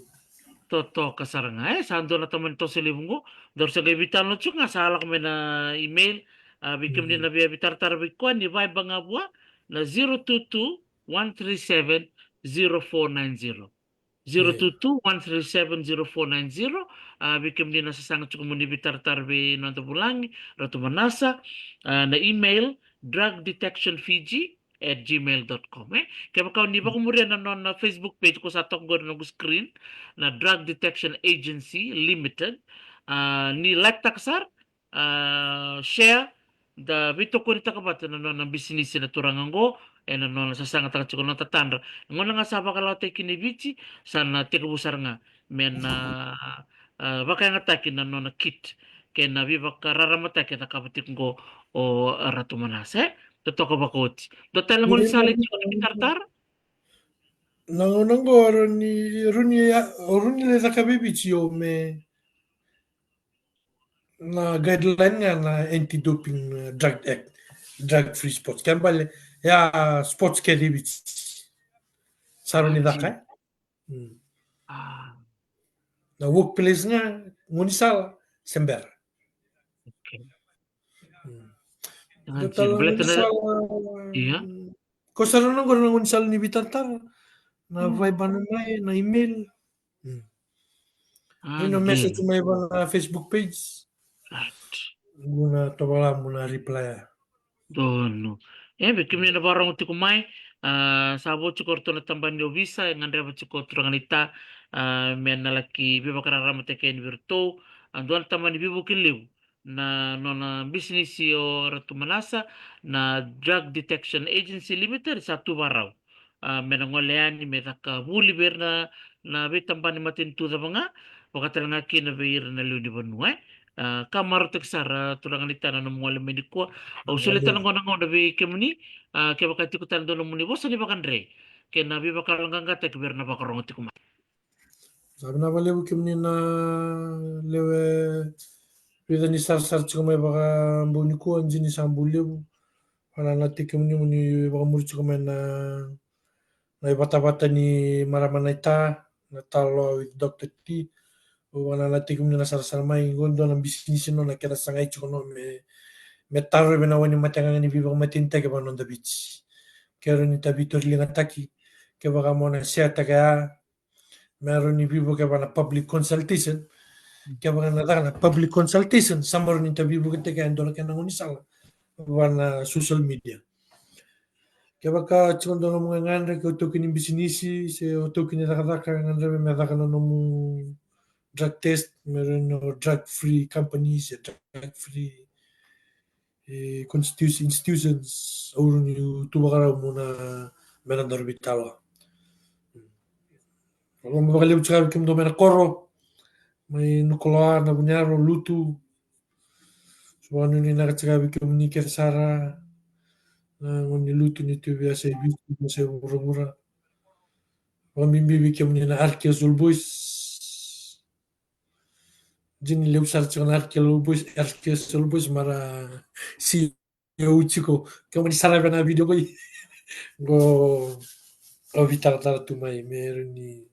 Totoka sara ga, e? Sa dua na tamani toso levu qo. Daru sa qai veitalanoa tiko ga sa lako mai na email. A, vei kemuni na via veitaratara vei koya ni Viber ga vua na zero two two, one three seven, zero four nine zero. zero two two, one three seven, zero four nine zero. A, vei kemuni na sasaga tiko mo ni veitaratara vei noda vulagi, Ratu Manasa, a, na email, drug detection fiji at gmail dot com, e. Kevaka o ni vakamuria na nona Facebook page ko sa toka qori na noqu screen, na Drug Detection Agency Limited. A, ni like taka sara, a, share, da veitokonitaka vata na nona bisinisi na turaga qo, ena nona sasagataka tiko na tatadra. Gauna ga sa vakalawataki kina i Viti, sa na tekivu sara ga me na, a, vakayagataki na nona kit kei na veivakararamataki e cakava tiko qo o Ratu Manasa, e. Totoka vakaoti. Dua tale gaunisala e tiko na veitaratara? Na gauna qo, rau ni, rau ni, rau ni lai cakava i Viti, o me na guideline ga na Anti-Doping, uh, Drug Act, Drug Free Sports. Kena ibalebale, ya, sports kece i Viti sa rau ni caka, e? Mm. A. Na workplace ga, gaunisala, se bera. Okay. Mm. Dua tale na gaunisala, ia, ko sa rau na qori na gaunisala ni veitaratara, na, mm, Viber mai, na email. Mm. A, io, message mai va na Facebook page. Right. Qo na tovolea mo na reply. Donu. E, vei kemuni na vakarorogo tiko mai, a, sa vo tiko o ratou na tabana ni ovisa, e gadreva tiko turaga naita, a, me na laki veivakararamataki yani vei iratou. A, dua na tabana ni veivuke levu na nona bisinisi o Ratu Manasa, na Drug Detection Agency Limited, sa tu vakarau, a, me na gole yani me caka vuli vei ira na, na veitabana ni matanitu cava ga, vaka tale ga kina vei ira na lewe ni vanua, e. A, ka marautaki sara, turaga naita, na nomu gole mai nikua. Au solia tale qo na gauna vei kemuni, a, kevaka tiko tale dua nomuni vosa ni vakadre kei na veivakayaloqaqataki vei ira na vakarorogo tiko mai. Sa vinaka vakalevu kemuni na lewe, vica ni sarasara tiko mai vakabau nikua, Jini Sabulevu. Vakananataki kemuni mo ni vakamuri tiko mai na, na ivatavata ni marama naita, na Taloa with Doctor T. Au vakananataki kemuni na sarasara mai, qo dua na bisinisi nona keda sagai tiko no me, me tarovi na wai ni mataqaqa ni veivakamatenitaki vaka noda Viti. Ke rawa ni ta veitoriligataki, kevaka mo na share-taka ya, me rawa ni veivuke va na public consultation. Mm. Kevaka na caka na public consultation, sa rawa ni ta veivuketaki e dua na kena gaunisala va na social media. Kevaka tiko dua nomu gagadre, ke o taukei ni bisinisi se o taukei ni cakacaka, gadreva me caka na nomu drug test, me rawa ni o drug free company se drug free, e, constitu-, institutions, au rawa ni tu vakarau mo na, me na daru veitaloa. Au lomani vakalevu tiko vei kemudou mai na koro, mai Nukuloa, Navuniyaro, Lutu. Sa vakanuinui vinaka tiko vei kemuni kece sara na gone ni Lutu, ni tu vei yasai Viti, vei yasai vuravura. Vakabibi vei kemuni na R K S Old Boys. Jini, levu sara tiko na R K Old Boys, R K S Old Boys, mara si au tiko. Ke mani saravi na video qo, qo au veitaratara tu mai me rawa ni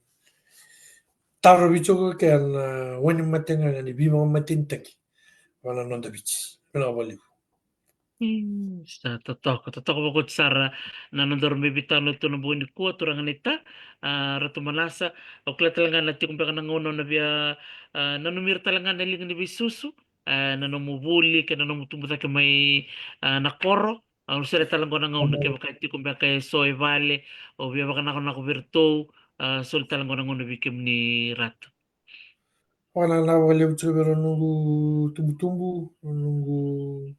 tarovi tiko kei na wai ni mataqaqa ni veivakamatenitaki va na noda Viti. Vinaka vakalevu. Mm, sa totoka, totoka vakaoti sara na nodaru mai veitalanoa tu na bogi nikua, turaga naita, a, Ratu Manasa. Au kila tale ga na tiko beka na gauna o na via, a, nanumi ira tale ga na liga ni veisusu, a, na nomu vuli kei na nomu tubu cake mai, a, na koro. Au solia tale qo na gauna kevaka e tiko beka e so e vale, o via vakanakonako vei iratou, a, solia tale qo na gauna vei kemuni, Ratu. Vakanananu vakalevu tiko vei rau noqu tubutubu, noqu,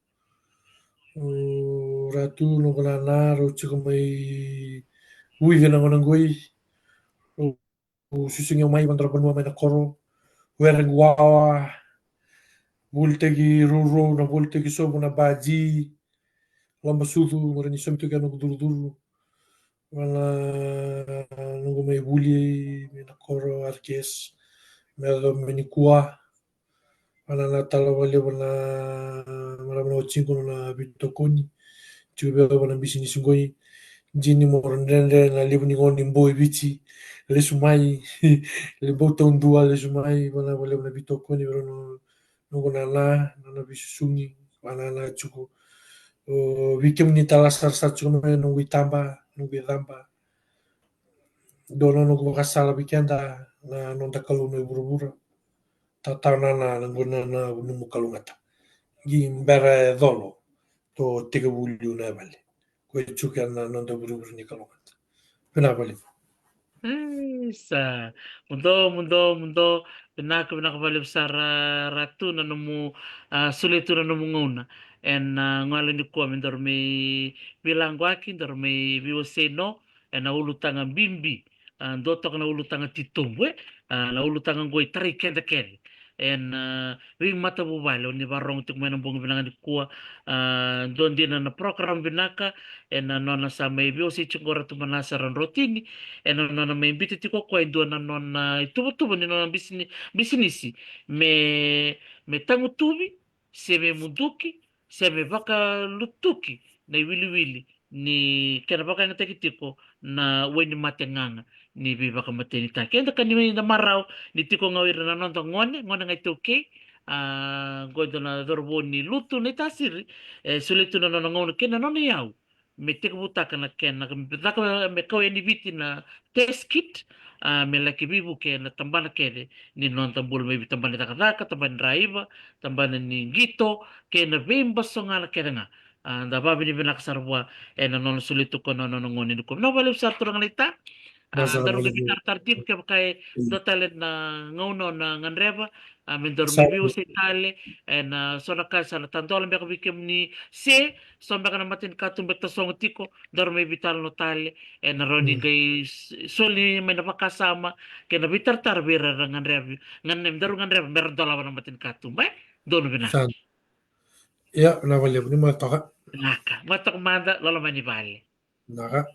o, Ratu, noqu nana, rau tiko mai Viti na gauna qoi. Rau susugi au mai, vadra vanua mai na koro. Werequ wawa, volitaki rourou, na volitaki sobu, na baji, loba sucu, mo rawa ni saumi tu kina noqu curucuru. Va na noqu mai vuli mai na koro R K S me yaco mai nikua. Vakanananu tale vakalevu na marama na watiqu na veitokoni. Tiko vei au va na bisinisi qoi. Jini, mo dredre na levu ni gone ni bo e Viti. Lesu mai. Le bau taudua, lesu mai. Vakanananu vakalevu na veitokoni, vei rau na noqu nana, nana veisusugi, vakanananu tiko. O, vei kemuni tale sarasara tiko mai, noqu itaba, noqu icaba. dua na noqu vakasala vei keda na noda Kalou na i vuravura. Tatau na na na qo na na nomu kalougata. Qi bera e colo, to tekivu liu na i vale. Ko e tiko kina na noda vurevure ni kalougata. Vinaka vakalevu. Isa. Muduo, muduo, muduo. Vinaka, vinaka vakalevu sara, Ratu, na nomu, a, solia tu na nomu gauna ena, a, gole nikua me daru mai veilagoyaki, daru mai veiwasei no ena ulutaga bibi. A, dua toka na ulutaga titobu, e, a, na ulutaga qo e tarai keda kece ena, a, veimatavuvale, o ni vakarorogo tiko mai na bogi vinaka nikua. A, dua dina na program vinaka ena nona sa mai veiwasei tiko qo Ratu Manasa Radrotini, ena nona mai biuta tiko o koya e dua na nona, a, ituvatuva ni nona bisini-, bisinisi me, me tagutuvi, se me muduki, se me vakalutuki na i wiliwili ni kena vakayagataki tiko na wainimate gaga ni veivakamatenitaki. Eda kani mai na marau ni tiko ga o ira na noda gone, gone ga iTaukei, a, qo e dua na cauravou ni Lutu na i Tasiri, e solia tu na nona gauna kei na nona i yau me tekivutaka na kena caka me kau yani Viti na test kit, a, me laki veivuke na tabana kece ni noda bula mai vei, tabana ni cakacaka, tabana ni draiva, tabana ni qito, kei na veibasogana kece ga. A, da vakavinavinaka sara vua ena nona solia tu o koya na nona gauna nikua. Vinaka vakalevu sara turaga naita. A, daru mai veitaratara tiko kevaka e dua tale na gauna o na gadreva, a, me daru mai veiwasei tale ena so na ka sa na tadola beka vei kemuni, se so beka na matanikatuba e tasogo tiko, daru mai veitalanoa tale ena rawa ni qai s-, soli mai na vakasama kei na veitaratara vei ira era gadreva, gane-, daru gadreva me ra dolava na matanikatuba, e? Donu vinaka. Sa. Ia, vinaka vakalevu, ni mai toka. Vinaka. Mai toka mada, loloma ni vale. Vinaka.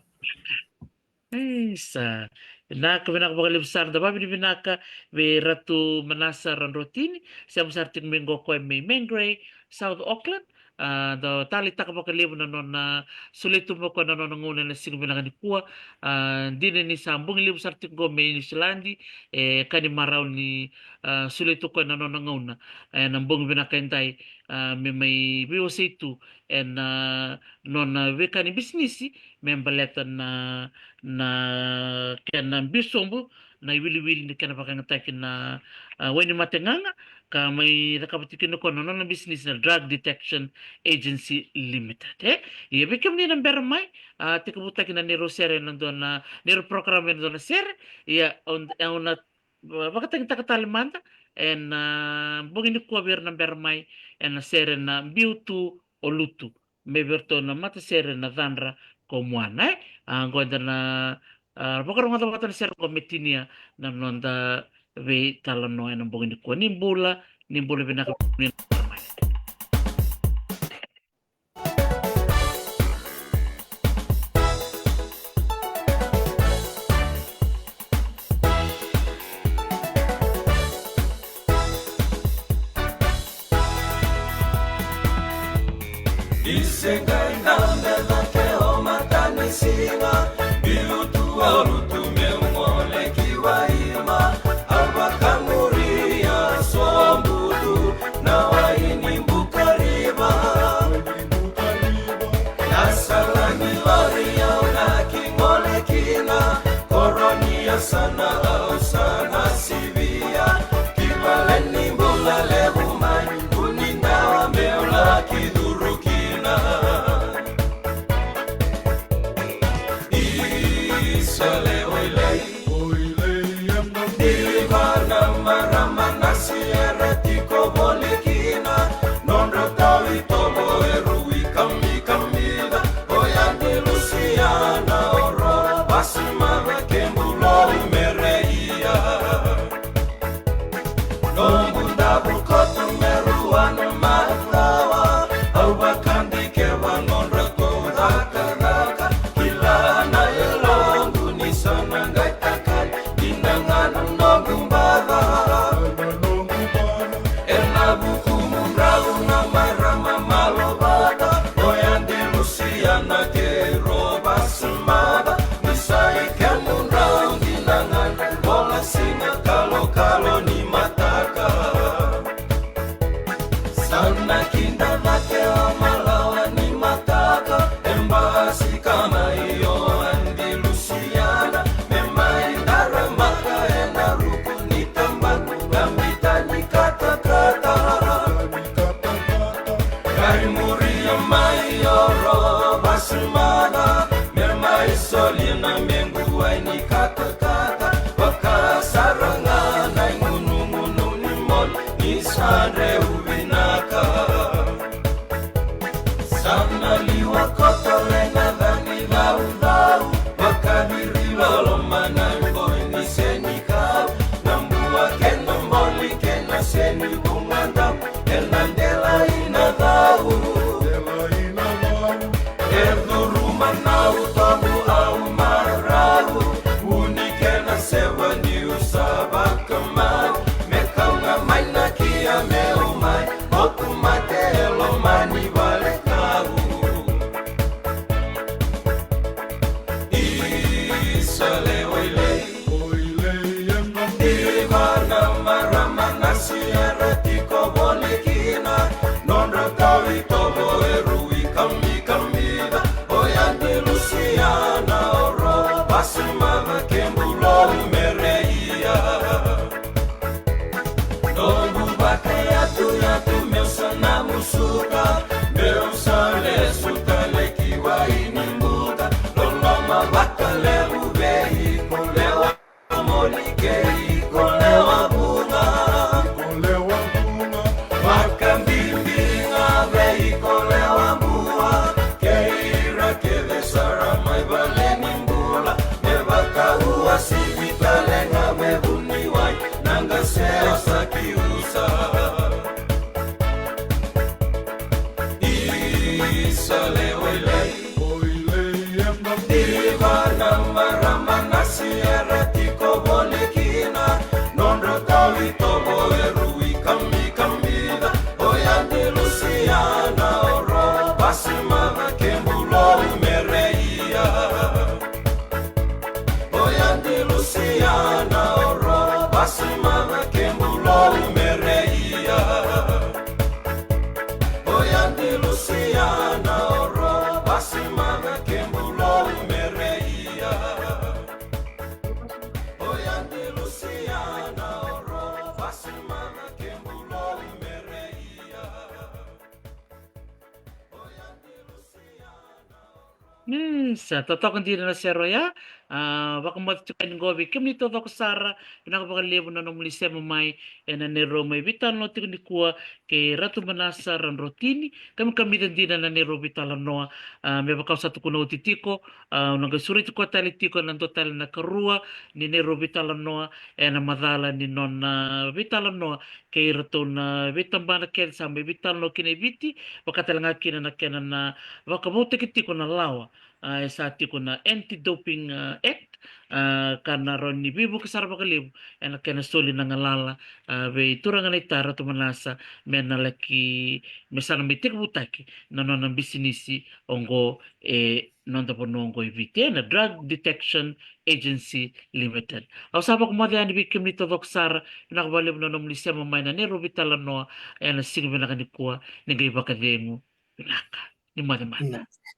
Isa. Vinaka, vinaka vakalevu sara, da vakavinavinaka vei Ratu Manasa Radrotini, sema sara tiko mai qo o koya mai Mangere, South Auckland. A, da taleitaka vakalevu na nona solia tu mai o koya na nona gauna ena siga vinaka nikua. A, dina ni sa bogi levu sara tiko qo mai Niusiladi, e ka ni marau ni, a, solia tu o koya na nona gauna ena bogi vinaka edai, a, me mai veiwasei tu ena, a, nona veika ni bisinisi me baleta na, na kena biu sobu na i wiliwili ni kena vakayagataki na, a, wainimate gaga, ka mai cakava tiko kina o koya na nona bisinisi na Drug Detection Agency Limited, e? Ia vei kemuni na bera mai, a, tekivutaki na neirau sere ena dua na, neirau program ena dua na sere, ia au, au na va-, vakatagitaka tale mada ena, a, bogi nikua vei ira na bera mai ena sere na Biu Tu o Lutu, me vei iratou na matasere na Cadra ko Moana, e? A, qo eda na, a, vakarogoca vata na sere qo me tinia na noda veitalanoa ena bogi nikua. Ni bula, ni bula vinaka. Ni se qai dabe cake o matanisiga, Biu Tu o Lutu meu gole ki Waima, au vakamuria Sobutu na wai ni Bukariva. Na sala ni lori au laki gole kina, koro ni yasana au sa na sivia, ki vale ni bula levu mai, kua ni dawa meu laki curu kina. Isa lewe lei. Ni vaka na marama na sere tiko voli kina, nodra tau itovo e rui kamikamica, o yadi Lusiana o Ro Vasimava kei Bulou Mereia. Noqu davo koto me rua na macawa, au vakadikeva nodratou cakacaka, kila na yaloqu ni sa na qai takali, dina ga na noqu baca. Ena vukumudrau na marama malovata, o yadi Lusiana kei Ro Vasimava, ni sa i kemudrau dina ga na vola siga kalokalo ni mataka. Ni sa dreu vinaka. Sa na liwa koto le na cani caucau, vakaciri loloma na qoi ni senikau, na bua kei na boli kei na seni vugadau, e na dela i na cau. E curuma na utobu au marau, uni kei na seva niu sa vakamau, me kau ga mai na kia meu mai, o ku mate e loma ni vale kau. Isa lewa i lei. Oi lei e na diva na marama na siara tiko voli kina. Nodra tau i tovo e rui kamikamica. Oi Adi Lusiana o ro vasi mava ke bulou mereia. Noqu vakayatuyatu meu sa na musuka, meu sa lesu tale ki wai ni buka. Loloma vakalevu vei iko lewa moli kei iko lewa vuga. Iko lewa vuga. Vakabibinga vei iko lewa bua, kei ira kece sara mai vale ni bula. Me vakauasivi tale ga me vuniwai. Na qase o sa ki usa. Isa lewa i lei. Oi lei e na diva na marama na siara tiko voli kina. Nodra tau i tovo e rui kamikamica. Oi Adi Lusiana o ro vasi mava ke bulou mereia. Oi Adi Lusiana o ro vasi mava ke bulou mereia. Oi Adi Lusiana o ro vasi mava ke bulou mereia. Oi Adi Lusiana o ro vasi mava ke bulou mereia. Mm, sa totoka dina na sere oya. A, vakamoce tiko yani qo vei kemuni taucoko sara. Vinaka vakalevu na nomuni sema mai ena neirau mai veitalanoa tiko nikua kei Ratu Manasa Radrotini. Kamikamica dina na neirau veitalanoa. A, me vaka au sa tukuna oti tiko, a, au na qai sureti koya tale tiko ena dua tale na ikarua ni neirau veitalanoa ena macala ni nona veitalanoa kei iratou na veitabana kece sa mai veitalanoa kina e Viti, vaka tale ga kina na kena na vakavoutaki tiko na lawa, a, e sa tiko na Anti-Doping, a, Act, a, ka na rawa ni veivuke sara vakalevu ena kena soli na galala, a, vei turaga na itara Ratu Manasa me na laki, me sa na mai tekivutaki na nona bisinisi oqo e noda vanua oqo e Viti, ena Drug Detection Agency Limited. Au sa vakamoce yani vei kemuni taucoko sara, vinaka vakalevu na nomuni sema mai na neirau veitalanoa ena siga vinaka nikua, ni qai vakacegu vinaka, ni moce mada. Mm.